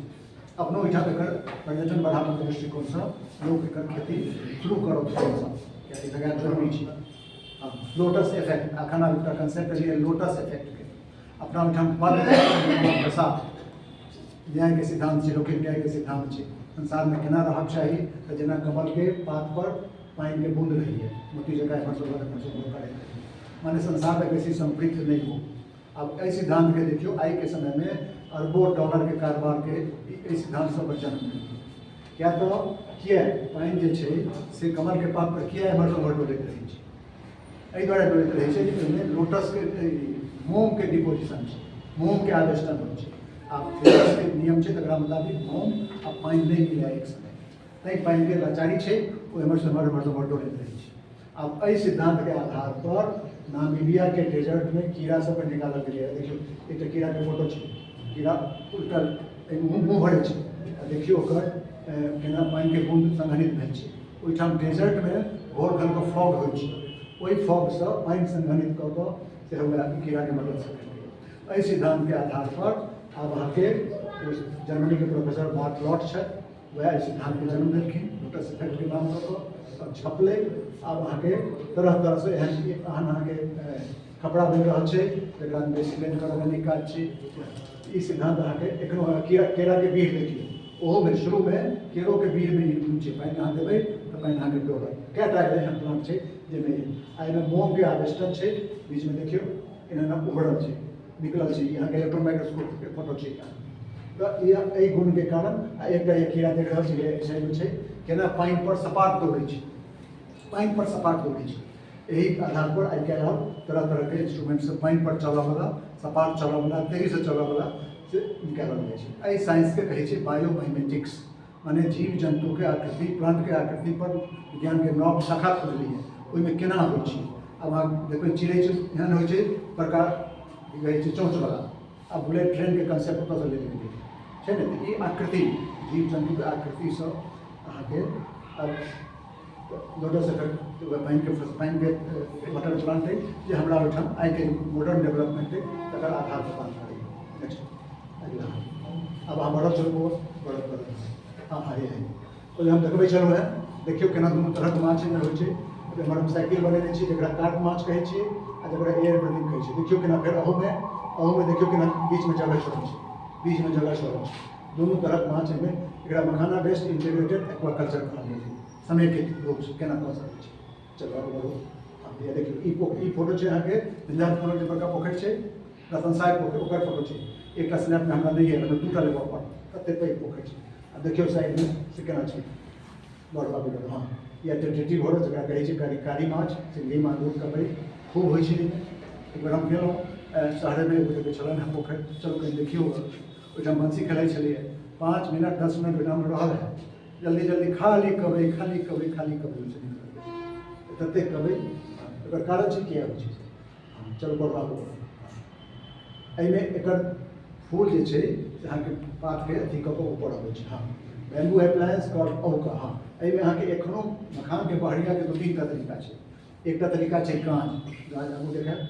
अपनो ओहिठाम एकर पर्यटन बढ़ाबऽके दृष्टिकोणसँ लोक एकर खेती शुरू करत थोड़ा, कियाकि जगह जरूरी छै। लोटस इफेक्ट, अखन आब एकटा कंसेप्ट एलियै लोटस इफेक्टके। अपना ओहिठाम पद्म प्रसाद न्यायके सिद्धान्त छै, लौकिक न्यायके सिद्धान्त छै। संसारमे केना रहक चाही? तऽ जेना कमलके पात पर पानिके बूंद रहैए, मोती जकाँ एम्हर सँ उम्हर, एम्हर सँ उम्हर करैत रहैए, माने संसारमे बेसी सम्पृक्त नहि हो। आब एहि सिद्धान्तके देखियौ, आइके समयमे अरबों डॉलरके कारोबारके एहि सिद्धान्तसँ ओकर जन्म भेल। किया तऽ किया पानि जे छै से कमलके पात पर किया एम्हर सँ उम्हर डोलैत रहै छै? एहि दुआरे डोलैत रहै छै जे ओहिमे लोटसके मोमके डिपोजिशन छै, मोमके आवेष्टन होइ छै। आ फिजिक्सके नियम छै, तकरा मुताबिक मोम आ पानि नहि मिले एक समय, ताहि पानिके लाचारी छै, ओ एम्हरसँ एम्हर, एम्हरसँ एम्हर डोलैत रहै छै। आब एहि सिद्धान्तके आधार पर नामीबियाके डेजर्टमे कीड़ा सबके निकालल गेलैए। देखियौ, एकटा कीड़ाके फोटो छै। कीड़ा उल्टल मुँह मुँह भरै छै आ देखियौ ओकर केना पानिके बूंद संघनित भेल छै। ओहिठाम डेजर्टमे घोर घलके फॉग होइ छै, ओहि फॉगसँ पानि संघनित कऽ कऽ से हमरा कीड़ाके मददसँ कयल गेलै। एहि सिद्धान्तके आधार पर आब अहाँके जर्मनीके प्रोफेसर बार्ट लॉट छथि, वएह एहि सिद्धान्तके जन्म देलखिन, लोटस इफेक्टके नाम दऽ कऽ आओर छपलै। आब अहाँके तरह तरहसँ एहन एहन अहाँके कपड़ा बनि रहल छै जकरामे बेसी मेहनत करऽके नहि काज छै। ई सिद्धान्त अहाँके एखनो केरा, केराके बीड़ देखियौ, ओहोमे शुरूमे केरोके बीड़मे ई गुण छै। पानि अहाँ देबै तऽ पानि अहाँके डोलत। कए टा एहन प्लांट छै जाहिमे आ एहिमे मोमके आवेष्टन छै। बीचमे देखियौ, एना एना उभरल छै, निकलल छै। ई अहाँके इलेक्ट्रॉन माइक्रोस्कोपके फोटो छै। तऽ ई एहि गुणके कारण। आ एकटा ई कीड़ा देख रहल छी, एहि साइडमे छै, केना पानि पर सपाट दौड़ै छै, पानि पर सपाट दौड़ै छै। एहि आधार पर आइ काल्हि हम तरह तरहके इंस्ट्रूमेंटसँ पानि पर चलऽवला, सपाट चलऽवला, तेजीसँ चलऽवला से निकालल जाइ छै। एहि साइंसके कहै छै बायोमाइमेटिक्स, माने जीव जन्तुके आकृति, प्लांटके आकृति पर विज्ञानके नव शाखा खुजलैए। ओहिमे केना होइ छै? आब अहाँ देखबै, चिड़ै एहन होइ छै प्रकार, की कहै छै, चोँचवला। आब बुलेट ट्रेनके कंसेप्ट ओतऽसँ लेल गेलै छै ने। तऽ ई आकृति, जीव जन्तुके आकृतिसँ अहाँके आब लोटस इफेक्ट पानिके पानिके वाटर प्लांट अइ जे हमरा ओहिठाम आइके मॉडर्न डेवलपमेंट अइ तकर आधार प्रदान करैए। नेक्स्ट, अगिला। आब अहाँ बढ़ल चलू, बढ़त बढ़त। हँ हँ, हे ओ जे हम देखबै छलहुँ हेँ, देखियौ केना दुनू तरहक माछ एहिमे होइ छै। एम्हर हम साइकिल बनेने छी जकरा कार्प माछ कहै छियै आ जकरा एयर ब्रीदिंग कहै छियै। देखियौ केना फेर अहूमे अहूमे देखियौ केना बीचमे जगह छोड़ल छै, बीचमे जगह छोड़ल छै। दुनू तरहक माछ एहिमे। एकरा मखाना बेस्ड इंटीग्रेटेड एक्वाकल्चर कहल जाइ छै। समेकित रूपसँ केना कऽ सकै छी। चलू आगू बढ़ू। हँ, देखियौ ई ई फोटो छै अहाँके झंझारपुरक जे बड़का पोखरि छै, रतन साहेब पोखरि, ओकर फोटो छै। एकटा स्नैपमे हमरा नहि आयल, हमरा दूटा लेबऽ पड़ल, कतेक पैघ पोखरि छै। आ देखियौ साइडमे से केना छै। बढ़ू आगू बढ़ू। हँ, या टेटी भोरो जकरा कहै छै कारी कारी माछ, सिंघी मांगुर कबई खूब होइ छै एहिमे। एक बेर हम गेलहुँ शहरेमे, एगो जगह छलनि हेँ पोखरि, चलू कनि देखियौ। ओहिठाम बंसी खेलाइ छलैए, 5 मिनट 10 मिनट ओहिठाम रहल है, जल्दी जल्दी खाली कबई, खाली कबई, खाली कबई ओहिसँ निकलल, ततेक कबई। एकर कारण छै किया होइ छै। चलू बढ़ू आगू बढ़ू। एहिमे एकर फूल जे छै से अहाँके पातके अथी कऽ कऽ ऊपर अबै छै। हँ, बैम्बू एप्लायंस कॉल्ड औका। हँ, एहिमे अहाँके एखनो मखानके बहरियाके दू तीन टा तरीका छै। एकटा तरीका छै गाँज, गाँज आगू देखायब।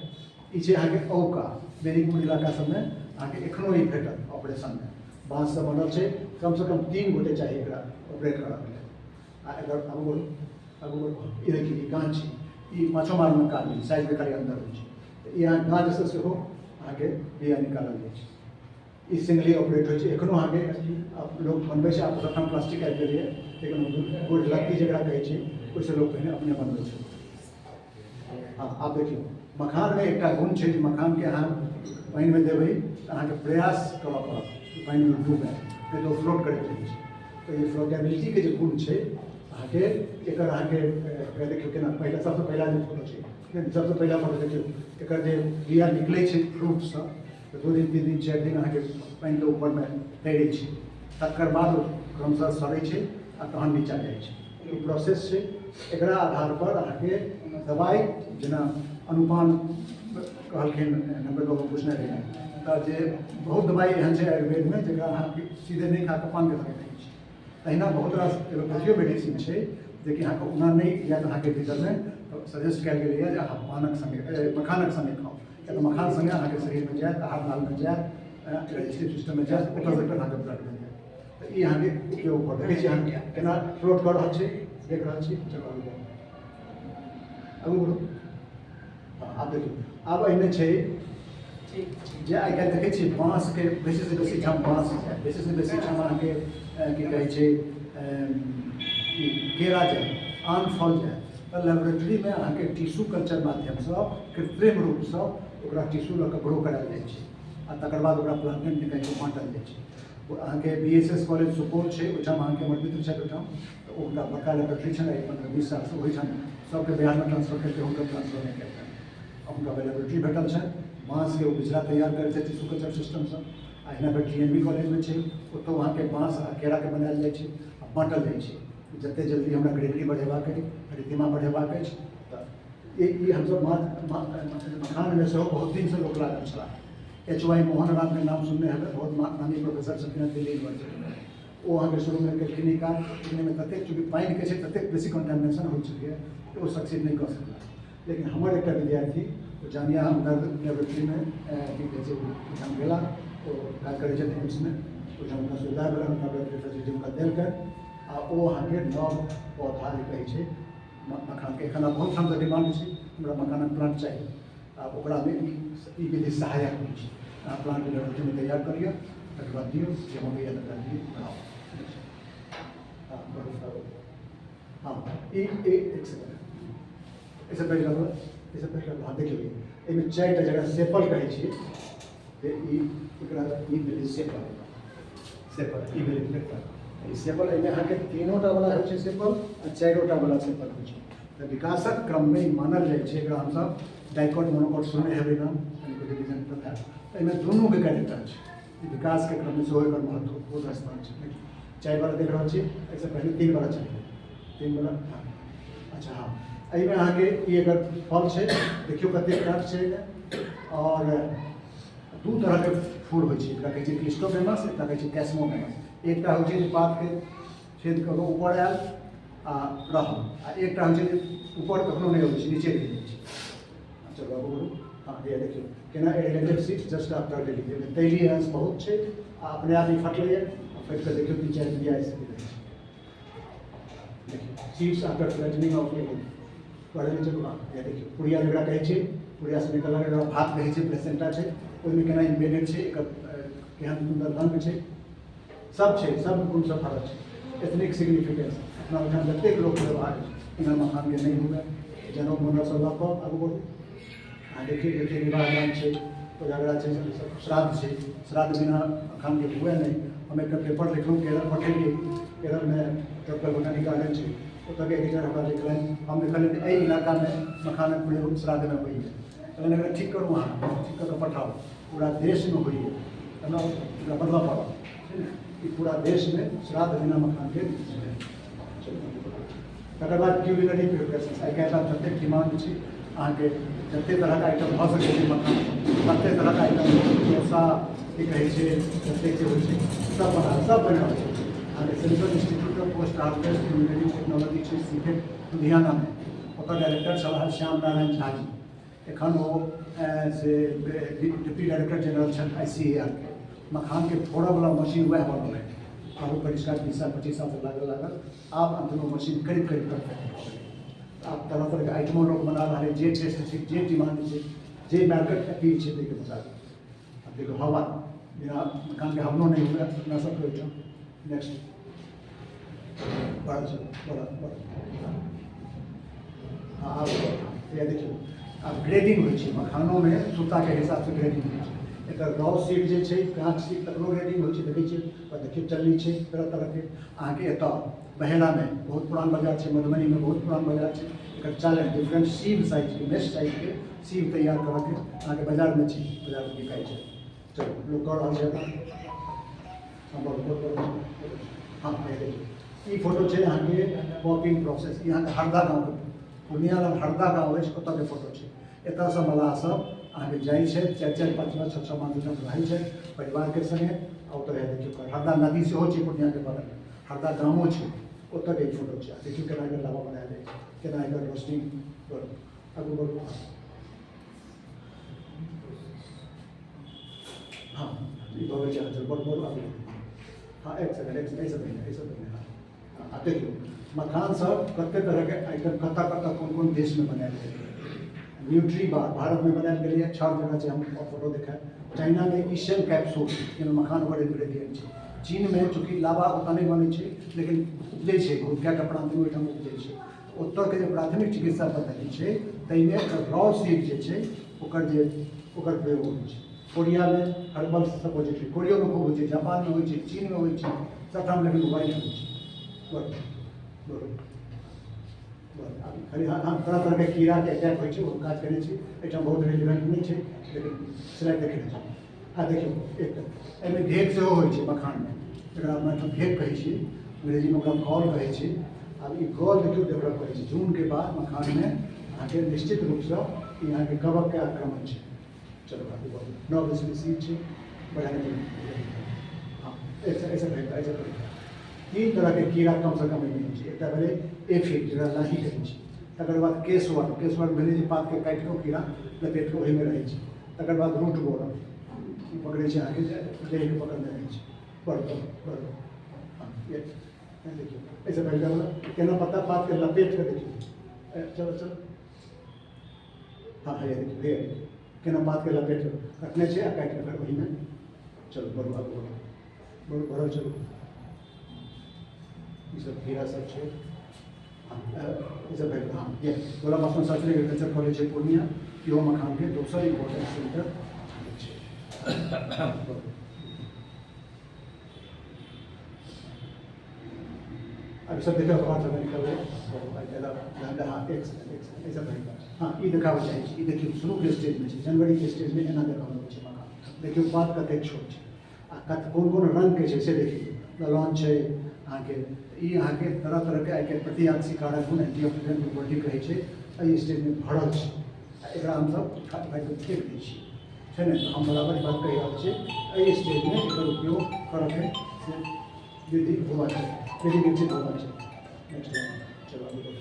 ई छै अहाँके औका। बेनीपुर इलाका सबमे अहाँके एखनो ई भेटत ऑपरेशनमे। बाँससँ बनल छै, कमसँ कम 3 गोटे चाही एकरा ऑपरेट करऽके लेल। आ एकर आगू बढ़ू, आगू बढ़ू। ई देखियौ, ई गाँज छै, ई माछो मारमे काज नहि, साइजमे खाली अन्दर होइ छै। तऽ ई अहाँ गाँजसँ सेहो अहाँके बिया निकालल जाइ छै। ई सिंगली ऑपरेट होइ छै। एखनो अहाँके लोक बनबै छै। आब तऽ सबठाम प्लास्टिक आबि गेलैए, लेकिन गोढ़ लत्ती जकरा कहै छै ओहिसँ लोक पहिने अपने बनबै छै। हँ, आब देखियौ, मखानमे एकटा गुण छै जे मखानके अहाँ पानिमे देबै तऽ अहाँके प्रयास करऽ पड़त कि पानिमे डूबय, नहि तऽ ओ फ्लोट करैत रहै छै। तऽ ई फ्लोटेबिलिटीके जे गुण छै अहाँके एकर अहाँके देखियौ केना पहिला सबसँ पहिला जे फोटो छै, सबसँ पहिला फोटो देखियौ, एकर जे बिया निकलै छै फ्रूटसँ तऽ 2 दिन 3 दिन 4 दिन अहाँके पानिके ऊपरमे तैरै छै, तकर बाद ओ क्रमशः सड़ै छै आ तहन नीचाँ जाइ छै। ई प्रोसेस छै। एकरा आधार पर अहाँके दवाइ जेना अनुपान कहलखिन नम्बर बाबू पूछने रहियै, तऽ जे बहुत दवाइ एहन छै आयुर्वेदमे जकरा अहाँ सीधे नहि खा कऽ पानके सङ्गे खाइ छी। तहिना बहुत रास एलोपैथियो मेडिसिन छै जेकि अहाँके ओना नहि जायत अहाँके भीतरमे, सजेस्ट कयल गेलैए जे अहाँ पानक सङ्गे मखानक सङ्गे खाउ, किएक तऽ मखान सङ्गे अहाँके शरीरमे जायत, आहार नालमे जायत, डाइजेस्टिव सिस्टममे जायत, ओतऽसँ फेर अहाँके ब्लडमे जायत। तऽ ई अहाँके उपयोग भऽ देखै छी अहाँ केना फ्लोट कऽ रहल छै, देख रहल छी। चलू आगू बढ़ू, आगू बढ़ू। हँ, आब देखियौ, आब एहिमे छै जे आइ काल्हि देखै छियै बाँसके बेसीसँ बेसी ठाम बाँस जाय, बेसीसँ बेसी ठाम अहाँके की कहै छै ई केरा जाय, आन फल जाय, तऽ लेबोरेटरीमे अहाँके टिश्यू कल्चर माध्यमसँ कृत्रिम रूपसँ ओकरा टिश्यू लऽ कऽ ग्रो करायल जाइ छै आ तकर बाद ओकरा प्लांटेड निकालि कऽ बाँटल जाइ छै। ओ अहाँके B S S college Supaul छै, ओहिठाम अहाँके हमर मित्र छथि ओहिठाम, तऽ हुनका बड़का लेबोरेटरी छनि। 15-20 सालसँ ओहिठाम सबके बिहारमे ट्रांसफर करिके हुनकर ट्रांसफर नहि कयलकनि। हुनका लेबोरेटरी भेटल छनि, बाँसके ओ बिचरा तैयार करै छथि टिश्यू कल्चर सिस्टमसँ। आ एहिना फेर टी एन बी कॉलेजमे छै, ओतहु अहाँके बाँस आ केराके बनायल जाइ छै आ बाँटल जाइ छै। जतेक जल्दी हमरा ग्रेवरी बढ़ेबाक अछि, रिद्धिमा बढ़ेबाक अछि, तऽ ई हमसभ मखानमे सेहो बहुत दिनसँ लोक लागल छलाह। एच वाई मोहन रामके नाम सुनने हेबै, बहुत नामी प्रोफेसर छलखिन हेँ दिल्ली यूनिवर्सिटीमे। ओ अहाँके शुरूमे केलखिन ई काज, लेकिन एहिमे ततेक चूँकि पानिके छै ततेक बेसी कॉन्टेमिनेशन होइ छलैए कि ओ सक्सीड नहि कऽ सकला। लेकिन हमर एकटा विद्यार्थी ओ जामिया हमदर्द लेबोरेटरीमे की कहै छै ओहिठाम गेला, ओ काज करै छथिन एम्समे, ओहिठाम हुनका सुविधा भेलनि, हुनका फैसिलिटी हुनका देलकनि आ ओ अहाँके नव पौधा जे कहै छै मखानके, एखन आब बहुत ठामसँ डिमांड छै हमरा मखानक प्लांट चाही। आब ओकरामे ई विधि सहायक होइ छै। अहाँ प्लांट लेबोरेटरीमे तैयार कऽ लिअ, तकर बाद दियौ जे मकैया तकरा दियौ, बनाउ। हँ, हँ, ई एक सेकंड, एहिसँ पहिले, एहिसँ पहिले। हँ, देखियौ, एहिमे 4टा जकरा सेपल कहै छियै, ई एकरा ई भेलै सेपल, सेपल ई भेलै पेपर, ई सेपल। एहिमे अहाँके तीनोटा वाला होइ छै सेपल आ चारिओटा वाला सेपल होइ छै। तऽ विकासक क्रममे ई मानल जाइ छै, एकरा हमसभ डाइकॉट मोनोकॉट सुनने हेबै नाम, डिवीजन प्रथा। एहिमे दुनूके कैरेक्टर छै। ई विकासके क्रममे सेहो एकर महत्वपूर्ण स्थान छै। 4 वाला देख रहल छी, एहिसँ पहिले 3 वाला चाहिए, 3 वाला। हँ, अच्छा, हँ, एहिमे अहाँके ई एकर फल छै, देखियौ कतेक काठ छै एहिमे। आओर 2 तरहके फूल होइ छै, एकटा कहै छै क्लिस्टोमेमस, एकटा कहै छै कैस्मोमेमस। एकटा होइ छै जे पातके छेद कऽ कऽ ऊपर आयल आ रहल। आ एकटा होइ छै जे ऊपर कखनो नहि अबै छै, नीचे रहि जाइ छै। चलू आगू बढ़ू। हँ, हैया देखियौ केना aerated seed just after delivery, एहिमे तैलीय अंश बहुत छै आ अपने आप ही फटलैए। आ फाटि कऽ देखियौ 3-4 बिया स्थिति रहै छै। देखियौ seeds after flattening of egg पढ़ै चलू। हँ, हैया देखियौ पुड़िया जकरा कहै छै, पुड़ियासँ निकलल एकरा भात कहै छै, प्लेसेंटा छै, ओहिमे केना इम्बेडेड छै, एकर केहन सुन्दर रंग छै, सब छै, सब गुणसँ भरल छै। एथनिक सिग्निफिकेंस अपना ओहिठाम जतेक लोक व्यवहार बिना मखानके नहि हुए, जनउ मुण्डनसँ लऽ कऽ आगू बढ़ू। अहाँ देखियौ जतेक विवाह दान छै, कोजागरा छै, सब श्राद्ध छै, श्राद्ध बिना मखानके हुए नहि। हम एकटा पेपर लिखलहुँ, केरल पठेलियै, केरलमे ट्रॉपिकल बोटानिक गार्डन छै, ओतऽके एडिटर हमरा लिखलनि। हम लिखलियै जे एहि इलाकामे मखानक प्रयोग श्राद्धमे होइए। कहलनि एकरा ठीक करू, अहाँ ठीक कऽ कऽ पठाउ, पूरा देशमे होइए, हमरा ओकरा बदलऽ पड़ल छै ने, ई पूरा देशमे श्राद्ध बिना मखानके। तकर बाद क्यूलिनरी प्रिपरेशन, आइ काल्हि आब जतेक डिमांड छै अहाँके, जतेक तरहके आइटम भऽ सकै छै मखान, ततेक तरहके आइटम, डोसा की कहै छै, जतेक जे होइ छै सब बना सब बनि रहल छै। अहाँके central institute of post harvest culinary technology छै सीफेट लुधियानामे, ओकर डायरेक्टर छलाह श्याम नारायण झा जी, एखन ओ से डिप्टी डायरेक्टर जनरल छथि ICAR के। मखानके फोड़ऽवला मशीन वएह बनल है, बहुत परिष्कार 20 साल 25 सालसँ लागल लागल, आब अन्तमे मशीन करीब करीब परफेक्ट भऽ गेलै। आब तरह तरहके आइटमो लोक बना रहल है, जे टेस्ट छै, जे डिमांड छै, जे मार्केट अपील छै ताहिके मुताबिक। आब देखियौ हवा बिना मखानके हवनो नहि हुए अपना सबके ओहिठाम। नेक्स्ट बढ़ल चलू, बढ़ल बढ़ल। हँ, आब ये देखियौ आब ग्रेडिंग होइ छै मखानोमे, सूताके हिसाबसँ ग्रेडिंग होइ छै। एकर रॉ सीड जे छै, काँच सीड, तकरो ग्रेडिंग होइ छै। देखै छियै पर देखियौ चलनी छै तरह तरहके। अहाँके एतऽ बहेड़ामे बहुत पुरान बाजार छै, मधुबनीमे बहुत पुरान बाजार छै, एकर चालनि डिफरेंट सीव साइजके, मेश साइजके सीव तैयार करऽके अहाँके बाजारमे छै, बाजारमे बिकाइ छै। चलू लोक कऽ रहल छै अपन। हँ, देखियौ ई फोटो छै अहाँके पॉपिंग प्रोसेस। ई अहाँके हरदा गाँवके, पूर्णिया लग हरदा गाँव अछि, ओतऽके फोटो छै। एतऽसँ मलाह सब अहाँके जाइ छै, 4 4 5 5 6 6 मास तक रहै छै परिवारके सङ्गे। आ ओतऽ रहै देखियौ हरदा नदी सेहो छै पूर्णियाके बगलमे, हरदा गामो छै, ओतऽके ई फोटो छै। देखियौ केना एकर लावा बनायल जाइ छै, केना एकर रोस्टिंग। आगू बढ़ू। हँ, ई भऽ गेल छै। चलू बढ़ू बढ़ू आगू। हँ, एक सेकंड, एक एहिसँ पहिने, एहिसँ पहिने। हँ, आ देखियौ मखान सब कते तरहके आइटम कतऽ कतऽ कोन कोन देशमे बनायल गेलै। न्यूट्री बार भारतमे बनायल गेलैए, 6 जगह छै, हम फोटो देखायब। चाइनामे ईशियन कैप्सूल, जाहिमे मखान ओकर इन्ग्रेडिएंट छै। चीनमे चूँकि लावा ओतऽ नहि बनै छै लेकिन उपजै छै बहुत, कएटा प्रान्तमे ओहिठाम उपजै छै, ओतऽके जे प्राथमिक चिकित्सा पद्धति छै ताहिमे एकर रॉ सीड जे छै ओकर प्रयोग होइ छै। कोरियामे हर्बल सपोजिटरी कोरियोमे खूब होइ छै, जापानमे होइ छै, चीनमे होइ छै, सबठाम, लेकिन व्हाइट होइ छै। खाली हँ, तरह तरहके कीड़ाके अटैक होइ छै, ओ काज करै छै। एहिठाम बहुत रेलिवेंट नहि छै लेकिन स्लाइड देखेने छै। आ देखियौ एकटा एहिमे घेघ सेहो होइ छै मखानमे, जकरा अपना एहिठाम घेघ कहै छियै, अंग्रेजीमे ओकरा गॉल कहै छै। आब ई गॉल देखियौ डेवलप करै छै जूनके बाद मखानमे, अहाँके निश्चित रूपसँ ई अहाँके कवकके आक्रमण छै। चलू आगू बढ़ू। नव स्पीसीज छै, बढ़ा। हँ, एहिसँ पहिने, एहिसँ पहिने 3 तरहके कीड़ा कमसँ कम एहिमे होइ छै। एकटा भेलै एफिड, जकरा लाही कहै छै। तकर बाद केशवर, केशवर भेलै जे पातके काटि कऽ कीड़ा लपेटि कऽ ओहिमे रहै छै। तकर बाद रूट बोरर पकड़ै छै अहाँके, जड़िके पकड़ने रहै छै। बढ़ बढ़ बढ़। हँ, देखियौ एहिसँ पहिले केना पत्ता पातके लपेट कऽ देखियौ। चलो चलो। हँ, हैया देखियौ, हैया देखियौ केना पातके लपेट कऽ कटने छै आ काटि कऽ फेर ओहिमे। चलू बढ़ू, आगू बढ़ू, बढ़ू, बढ़ल चलू। ई सब कीड़ा सब छै। हँ, ई सब भेल। हँ, ये गोला पासवान शास्त्री एग्रीकल्चर कॉलेज छै पूर्णिया, इहो मखानके दोसर इम्पोर्टेंट सेंटर छै। अब सब देखियौ अखबार सबमे निकललै। हँ, एक सेकंड, एक सेकंड, एहिसँ पहिने। हँ, ई देखाबऽ चाहै छी। ई देखियौ शुरूके स्टेजमे छै, जनवरीके स्टेजमे एना देखाबऽ लगै छै मखान। देखियौ पात कतेक छोट छै आ कत कोन कोन रङ्गके छै से देखियौ। ललौन छै अहाँके। ई अहाँके तरह तरहके आइ काल्हि प्रतिऑक्सीकारक गुण, एंटीऑक्सीडेंट प्रोपर्टी कहै छै, एहि स्टेजमे भरल छै। आ एकरा हमसब उठा उठा कऽ फेक दै छियै, छै ने? तऽ हम बराबर बात कहि रहल छियै, एहि स्टेजमे एकर उपयोग करऽके से विधि होबाक चाही, विधि विकसित होबाक चाही। नेक्स्ट। चलो आगू बढ़ू।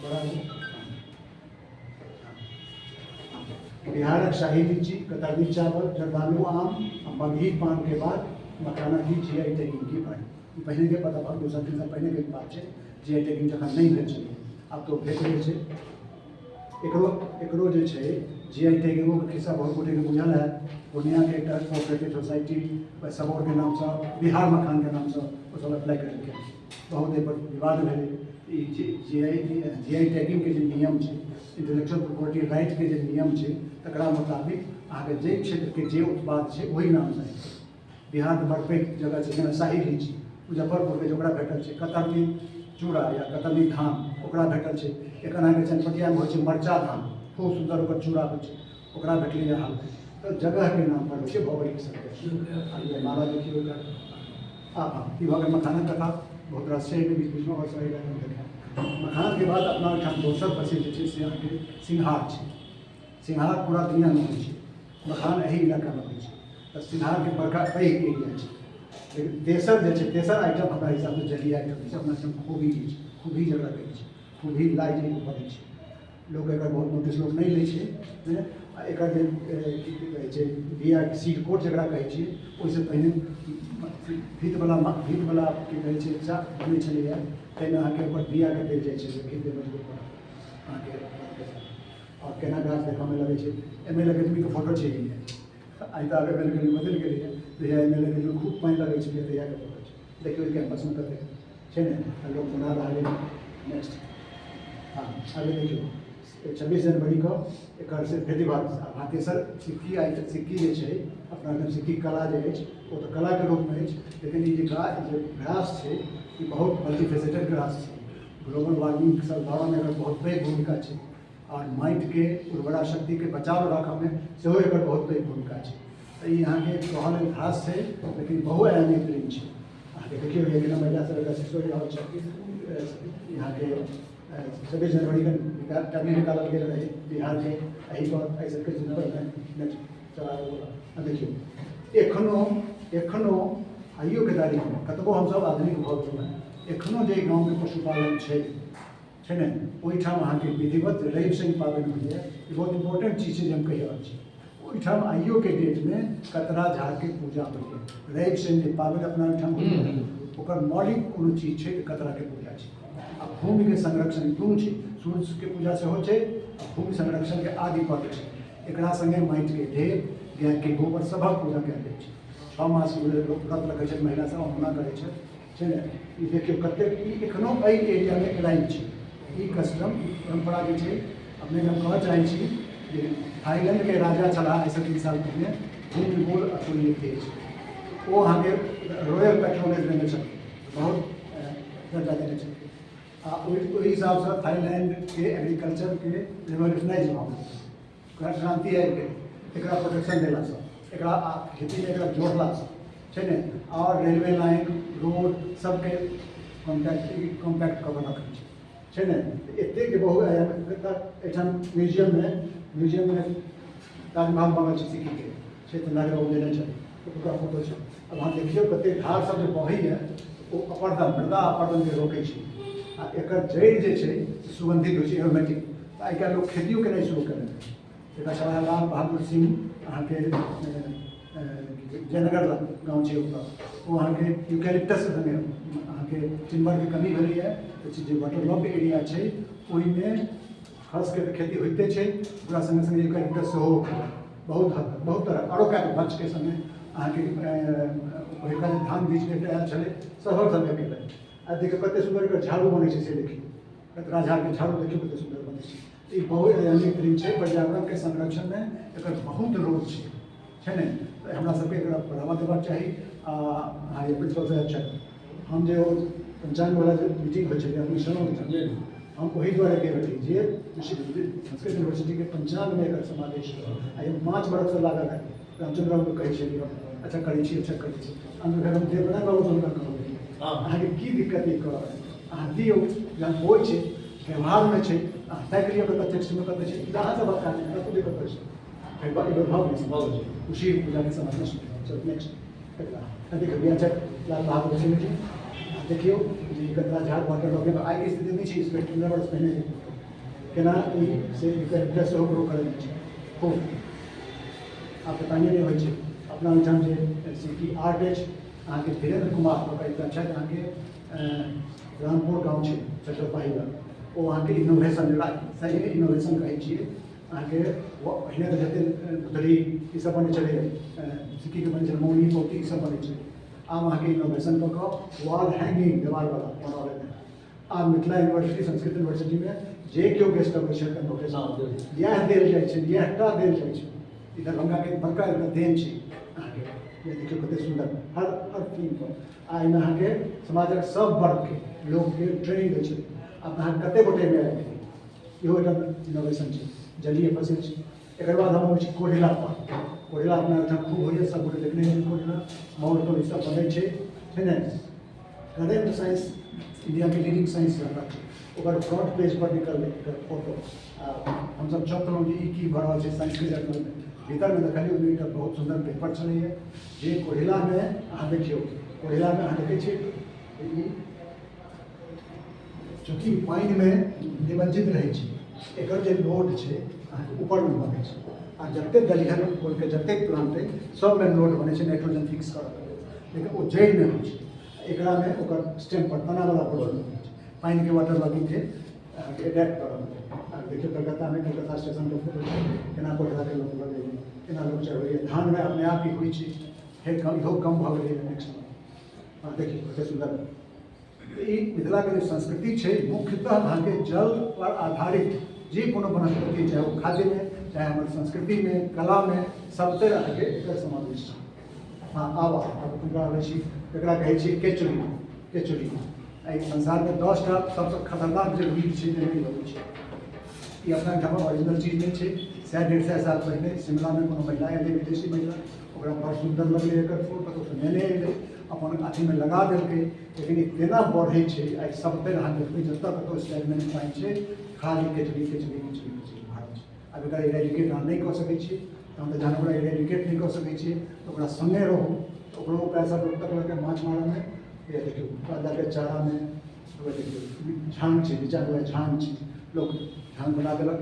बड़ा बिहारक शाही लीची, कतरनी चावल, जर्दालू आम आ मगही पान के बाद मखाना की जीआई टैगिंग की बात। ई पहिने के पता भऽ 2 साल 3 साल पहिने के बात छै। जीआई टैगिंग जखन नहि भेल छलै, आब तऽ भेट गेल छै। एकरो एकरो जे छै, जीआई टैगिंगोके खिस्सा बहुत गोटेके बुझल हैत। पूर्णियाके एकटा कोऑपरेटिव सोसाइटी सबौरके नामसँ, बिहार मखानके नामसँ ओसभ अप्लाई करेलकै। बहुत एहिपर विवाद भेलै। ई जीआई टैगिंगके जे नियम छै, इंटेलेक्चुअल प्रॉपर्टी राइटके जे नियम छै, तकरा मुताबिक अहाँके जाहि क्षेत्रके जे उत्पाद छै, ओहि नामसँ हेतै। बिहारके बड़ पैघ जगह छै। जेना शाही लीची मुजफ्फरपुरके जे, ओकरा भेटल छै। कतरनी चूड़ा या कतरनी धान, ओकरा भेटल छै। एखन अहाँके चनपटियामे होइ छै मरचा धान, खूब सुन्दर ओकर चूड़ा होइ छै, ओकरा भेटलैए हालमे। तऽ जगहके नाम पर होइ छै, भौगोलिक संकेत। माला देखियौ एकर। आ हँ, ई भऽ गेल मखानक कथा। बहुत रास छै एहिमे, बीच बीचमे आओर सब देखायब। मखानके बाद अपना ओहिठाम दोसर प्रसिद्ध जे छै से अहाँके सिंघार छै। सिंघार पूरा दुनिआमे होइ छै, मखान एहि इलाकामे होइ छै। तऽ सिंघारके बड़का पैघ एरिया छै। लेकिन तेसर जे छै, तेसर आइटम हमरा हिसाबसँ जलीय आइटम छै। अपना सब खूबी जे छै, खूबी जकरा कहै छै, खूबी लाइ जे बनै छै, लोक एकर बहुत नोटिस लोक नहि लै छै ने। आ एकर जे की कहै छै, बिया, सीड कोट जकरा कहै छियै, ओहिसँ पहिने भीतवला भीतवला की कहै छै, चा बनै छलैए, ताहिमे अहाँके ओकर बियाके देल जाइ छलै। भीत मजबूत करत अहाँके। आओर केना गाछ देखऽमे लगै छै। एम एल एकेडमीके फोटो छै ई। आइ तऽ आब एम एल एकेडमी बदलि गेलैए। जहिया एम एल एकेडमी खूब पानि लगै छलै, तहियाके फोटो छै। देखियौ, कैंपसमे कतेक छै ने लोक बना रहल है। नेक्स्ट। हँ, आगे देखियौ, 26 जनवरीके एकर से प्रतिभा। आ तेसर सिक्की आइ सिक्की जे छै, अपना एहिठाम सिक्की कला जे अछि, ओ तऽ कलाके रूपमे अछि, लेकिन ई जे गाछ, जे ग्रास छै, ई बहुत मल्टीफेसेटेड ग्रास छै। ग्लोबल वार्मिंग सब दौरान एकर बहुत पैघ भूमिका छै आओर माटिके उर्वरा शक्तिके बचाव राखऽमे सेहो एकर बहुत पैघ भूमिका छै। तऽ ई अहाँके कहऽ लेल घास छै, लेकिन बहुआयामी तृण छै। अहाँके देखियौ, एक महिला सब एकर सोहि रहल छै। अहाँके 26 जनवरीके टैबली निकालल गेल रहै बिहारके एहि पर, एहि सबके जनतबमे। नेक्स्ट चला। देखियौ, एखनो एखनो आइयोके तारीखमे कतबो हमसभ आधुनिक भऽ गेलहुँ हेँ, एखनो जे गाँवमे पशुपालन छै छै ने, ओहिठाम अहाँके विधिवत रवि शनि पाबनि होइए। ई बहुत इम्पोर्टेंट चीज छै जे हम कहि रहल छी। ओहिठाम आइयोके डेटमे कतरा झाड़के पूजा होइए। रवि शनि जे पाबनि अपना ओहिठाम होइए, ओकर मौलिक कोनो चीज छै तऽ कतराके पूजा छै आ भूमिके संरक्षण, दुनू छै। सूर्यके पूजा सेहो छै आ भूमि संरक्षणके आदि पर्व छै। एकरा सङ्गे माटिके ढेर, गायके गोबर, सभक पूजा कयल जाइ छै। 6 मास लोक व्रत रखै छै, महिला सब अहुना करै छै छै ने। ई देखियौ कतेक ई एखनो एहि एरियामे एलाइव छै। ई कस्टम, ई परम्परा जे छै, अपनेके हम कहऽ चाहै छी जे थाईलैंडके राजा छलाह आइसँ 3 साल पहिने भूमिबोल अतुल्यतेज। ओ अहाँके रॉयल पेट्रोनेज देने छथिन, बहुत दर्जा देने छथिन आ ओहि ओहि हिसाबसँ थाईलैंडके एग्रीकल्चरके रिवोल्यूशनाइज भऽ गेल, क्रांति आबि गेल एकरा प्रोटेक्शन देलासँ, एकरा खेतीमे एकरा जोड़लासँ छै ने। आओर रेलवे लाइन, रोड सबके कॉन्टैक्ट कॉम्पैक्ट कऽ कऽ रखै छै छै ने। एतेक जे बहुआयामी एहिठाम म्यूजियममे म्यूजियममे ताजमहल बनल छै सिक्कीके छै, तऽ नारे बाबू लेने छै, ओतुका फोटो छै। आब अहाँ देखियौ, कतेक धार सब जे बहैए, ओ अपरदन, मृदा अपरदनके रोकै छै आ एकर जड़ि जे छै सुगन्धित होइ छै, एरोमेटिक। तऽ आइ काल्हि लोक खेतियो केनाइ शुरू केलक। एकर छलाह लाल बहादुर सिंह, अहाँके जयनगर गाँव छै ओतऽ। ओ अहाँके यूकेलिप्टस सङ्गे अहाँके टिम्बरके कमी भेलैए, तऽ जे वाटर लॉग एरिया छै, ओहिमे खसके तऽ खेती होइते छै, ओकरा सङ्गे सङ्गे यूकेलिप्टस सेहो बहुत हद तक, बहुत तरह आरो कए गाछके सङ्गे अहाँके पहिलुका जे धान बीज भेट आयल छलै, सभक सङ्गे केलक। आ देखियौ, कतेक सुन्दर एकर झाड़ू बनै छै से देखियौ। कतरा झाड़के झाड़ू देखियौ, कतेक सुन्दर बनै छै। ई बहुआयामी तृण छै। पर्यावरणके संरक्षणमे एकर बहुत रोल छै छै ने। तऽ हमरा सबके एकरा बढ़ावा देबाक चाही। आ अहाँ प्रिंसिपल साहब छथि, हम जे ओ पंचांगवला जे मीटिंग होइ छलै अपने, हम ओहि दुआरे गेल रही जे संस्कृत यूनिवर्सिटीके पंचांगमे एकर समावेश रहल। आ हम 5 बरखसँ लागल रही, रामचंद्र बाबूके कहै छलियै, अच्छा करै छी, अच्छा करै छी। अंत फेर हम देवनाथ बाबूसँ हुनका कहलियै, अहाँके की दिक्कत ई करब? अहाँ दियौ, जहन होइ छै, व्यवहारमे छै, अहाँ ताकि लियौ कतऽ टेक्स्टमे कतऽ छै। ई तऽ अहाँ सबक काज नहि, कतऽ दिक्कत होइ छै। फेर एहि बेर भऽ गेल, भऽ गेल। खुशी पूजाके समावेश। चलू, नेक्स्ट। अगिला देखियौ, बिया लाल बहादुर सिंह जी। देखियौ जे कतरा झाड़ वाटर लॉगिंग आइके स्थिति नहि छै। इसमें 15 वर्ष पहिने केना ई से एकर सेहो ग्रो करल छै खूब। आब तऽ पानिए नहि होइ छै अपना ओहिठाम। जे सिक्की आर्ट अछि अहाँके, धीरेन्द्र कुमार ओकर एकटा छथि अहाँके, रामपुर गाँव छै चटरपाही लग। ओ अहाँके इनोवेशन, जेकरा सहीमे इनोवेशन कहै छियै अहाँके, पहिने तऽ जतेक पुतली ईसब बनै छलै, सिक्कीके बनै छलै, मौनी पौती ईसब बनै छलै, आब अहाँके इनोवेशन कऽ कऽ वॉल हैंगिंग, देवालवला बनौलनि हेँ। आब मिथिला यूनिवर्सिटी, संस्कृत यूनिवर्सिटीमे जे केओ गेस्ट अबै छै, कन्वोकेशन इएह देल जाइ छै, इएह टा देल जाइ छै। ई दरभंगाके बड़का एकटा देन छै अहाँके। देखियौ कतेक सुन्दर हर हर थीम पर। आ एहिमे अहाँके समाजक सब वर्गके लोकके ट्रेनिंग दै छै। आब अहाँ कतेक गोटे एहिमे आबि गेलै, इहो एकटा इनोवेशन छै। जलीय फसल छै। एकर बाद हम अबै छी कोढ़िला पर। कोढ़िला अपना ओहिठाम खूब होइए, सब गोटे देखने हेबै। कोढ़िला मौर तौर ईसब बनै छै, छै ने? करेंट साइंस, इंडियाके लीडिंग साइंस जर्नल छै, ओकर फ्रंट पेज पर निकललै एकर फोटो। आ हमसब चौंकलहुँ जे ई की भऽ रहल छै साइंसके जर्नलमे। भीतरमे देखलियै, ओहिमे एकटा बहुत सुन्दर पेपर छलैए जे कोढ़िलामे अहाँ देखियौ, कोढ़िलामे अहाँ देखै छियै, ई चूँकि पानिमे निमज्जित रहै छै, एकर जे नोड छै अहाँके ऊपरमे बनै छै। आ जतेक दलिहन फूलके जतेक प्लांट अइ, सबमे नोड बनै छै नाइट्रोजन फिक्स करऽके लेल, लेकिन ओ जड़िमे होइ छै। एकरामे ओकर स्टेम पर तनावला पोर्शन होइ छै, पानिके वाटर लॉगिंगके अहाँके अटैक करऽ। आ देखियौ कलकत्तामे, कलकत्ता स्टेशनके फोटो छै, केना कोढ़िलाके लोक लगैए, केना लोक चढ़बैए। धानमे अपने आप ही होइ छै, फेर कम, इहो कम भऽ गेलैए। नेक्स्ट। हँ, देखियौ कतेक सुन्दर। ई मिथिलाके जे संस्कृति छै, मुख्यतः अहाँके जल पर आधारित जे कोनो वनस्पति, चाहे ओ खाद्यमे, चाहे हमर संस्कृतिमे, कलामे, सबतरि अहाँके एकर समावेश छै। हँ, आब आब हुनका आबै छी, एकरा कहै छी केचुली। केचुली एहि संसारमे 10टा सबसँ खतरनाक जे वीड छै, ताहिमे अबै छै। ई अपना एहिठाम ओरिजिनल चीज नहि छै। 100-150 साल पहिने शिमलामे कोनो महिला एलै, विदेशी महिला, ओकरा बड़ सुन्दर लगलै एकर फूल, कतहुसँ नेने एलै, अपन अथीमे लगा देलकै। लेकिन ई तेना बढ़ै छै, आइ सबतरि अहाँ देखबै, जतऽ कतहु स्टैगनेंट पानि छै, खाली केचुली केचुली केचुली केचुली भरल छै। आब एकरा इरेडिकेट अहाँ नहि कऽ सकै छियै। तहन तऽ जहन ओकरा इरेडिकेट नहि कऽ सकै छियै, तऽ ओकरा सङ्गे रहू, तऽ ओकरो उपाय सब लोक तकलकै माछ मारऽमे। ये देखियौ, ओकरा चारामे देखियौ झांग छै, नीचाँ झांग छै, लोक झांग बना देलक।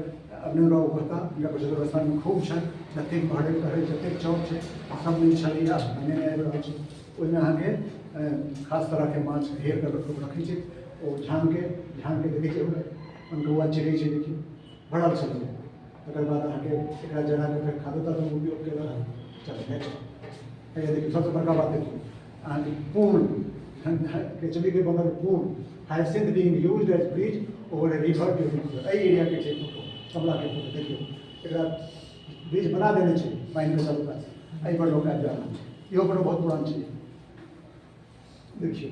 अपने बाबू कहता, हुनका कुशेश्वर स्थानमे खूब छनि, जतेक कहै कहै जतेक चौक छै सब नहि छलैए, भने नहि आबि रहल छै। ओहिमे अहाँके खास तरहके माछ घेर कऽ लोक रखै छै। ओ झांगके झांगके देखै छै, कौआ चिड़ै छै, देखियौ भरल छलैए। तकर बाद अहाँके एकरा जराके फेर खादो तादोमे उपयोग केलक। चलू नेक्स्ट। देखियौ, सबसँ बड़का बात देखियौ अहाँके, पुल, केचुलीके बनल पुल, hyacinth being used as bridge over a river during। एहि एरियाके छै फोटो, कमलाके फोटो। देखियौ, एकरा ब्रिज बना देने छै पानिके चारू कात, एहिपर लोक आबि जा रहल छै। इहो फोटो बहुत पुरान छै। देखियौ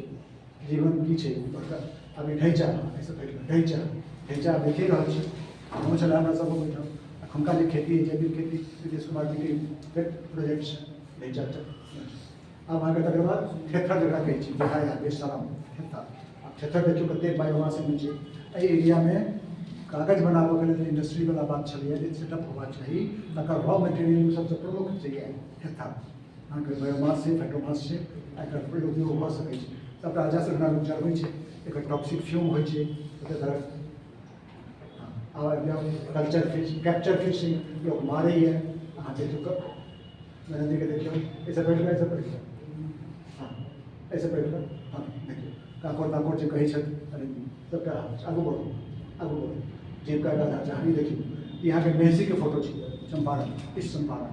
जीवन की छै बड़का। अभी ढैचा, एहिसँ पहिले ढैचा, ढैचा देखिए रहल छी। गाँव छलै हमरा सबके ओहिठाम। एखुनका जे खेती, जैविक खेती, नीतीश कुमारजीके प्रोजेक्ट छै ढैचा। आब अहाँके तकर बाद थेथर, जकरा कहै छी बेहाया, बेशरम थेथर। आब थेथर देखियौ कतेक बायोमासमे छै। एहि एरियामे कागज बनाबऽके लेल इंडस्ट्रीवला बात छलैए जे सेटअप होबाक चाही, तकर रॉ मटेरियल सबसँ प्रमुख छै थेथर। अहाँके बायोमास छै, फाइटोमास छै, एकर उपयोग भऽ सकै छै। सबटा अजस्र लोक जरबै छै, एकर टॉक्सिक फ्यूम होइ छै कते तरहक। आब आबि जाउ कल्चर फिश, कैप्चर फिशिंग, लोक मारैए। अहाँ देखियौ, नदीके देखियौ, एहिसँ पहिले, एहिसँ पहिले, हँ, एहिसँ पहिले, हँ, देखियौ काँकोड़ ताकोड़ जे कहै छथि, अरे सबटा। आगू बढ़ू, आगू बढ़ू। जीविका आधार चाही। देखियौ, ई अहाँके महिषीके फोटो छी, चम्पारण, ईस्ट चम्पारण।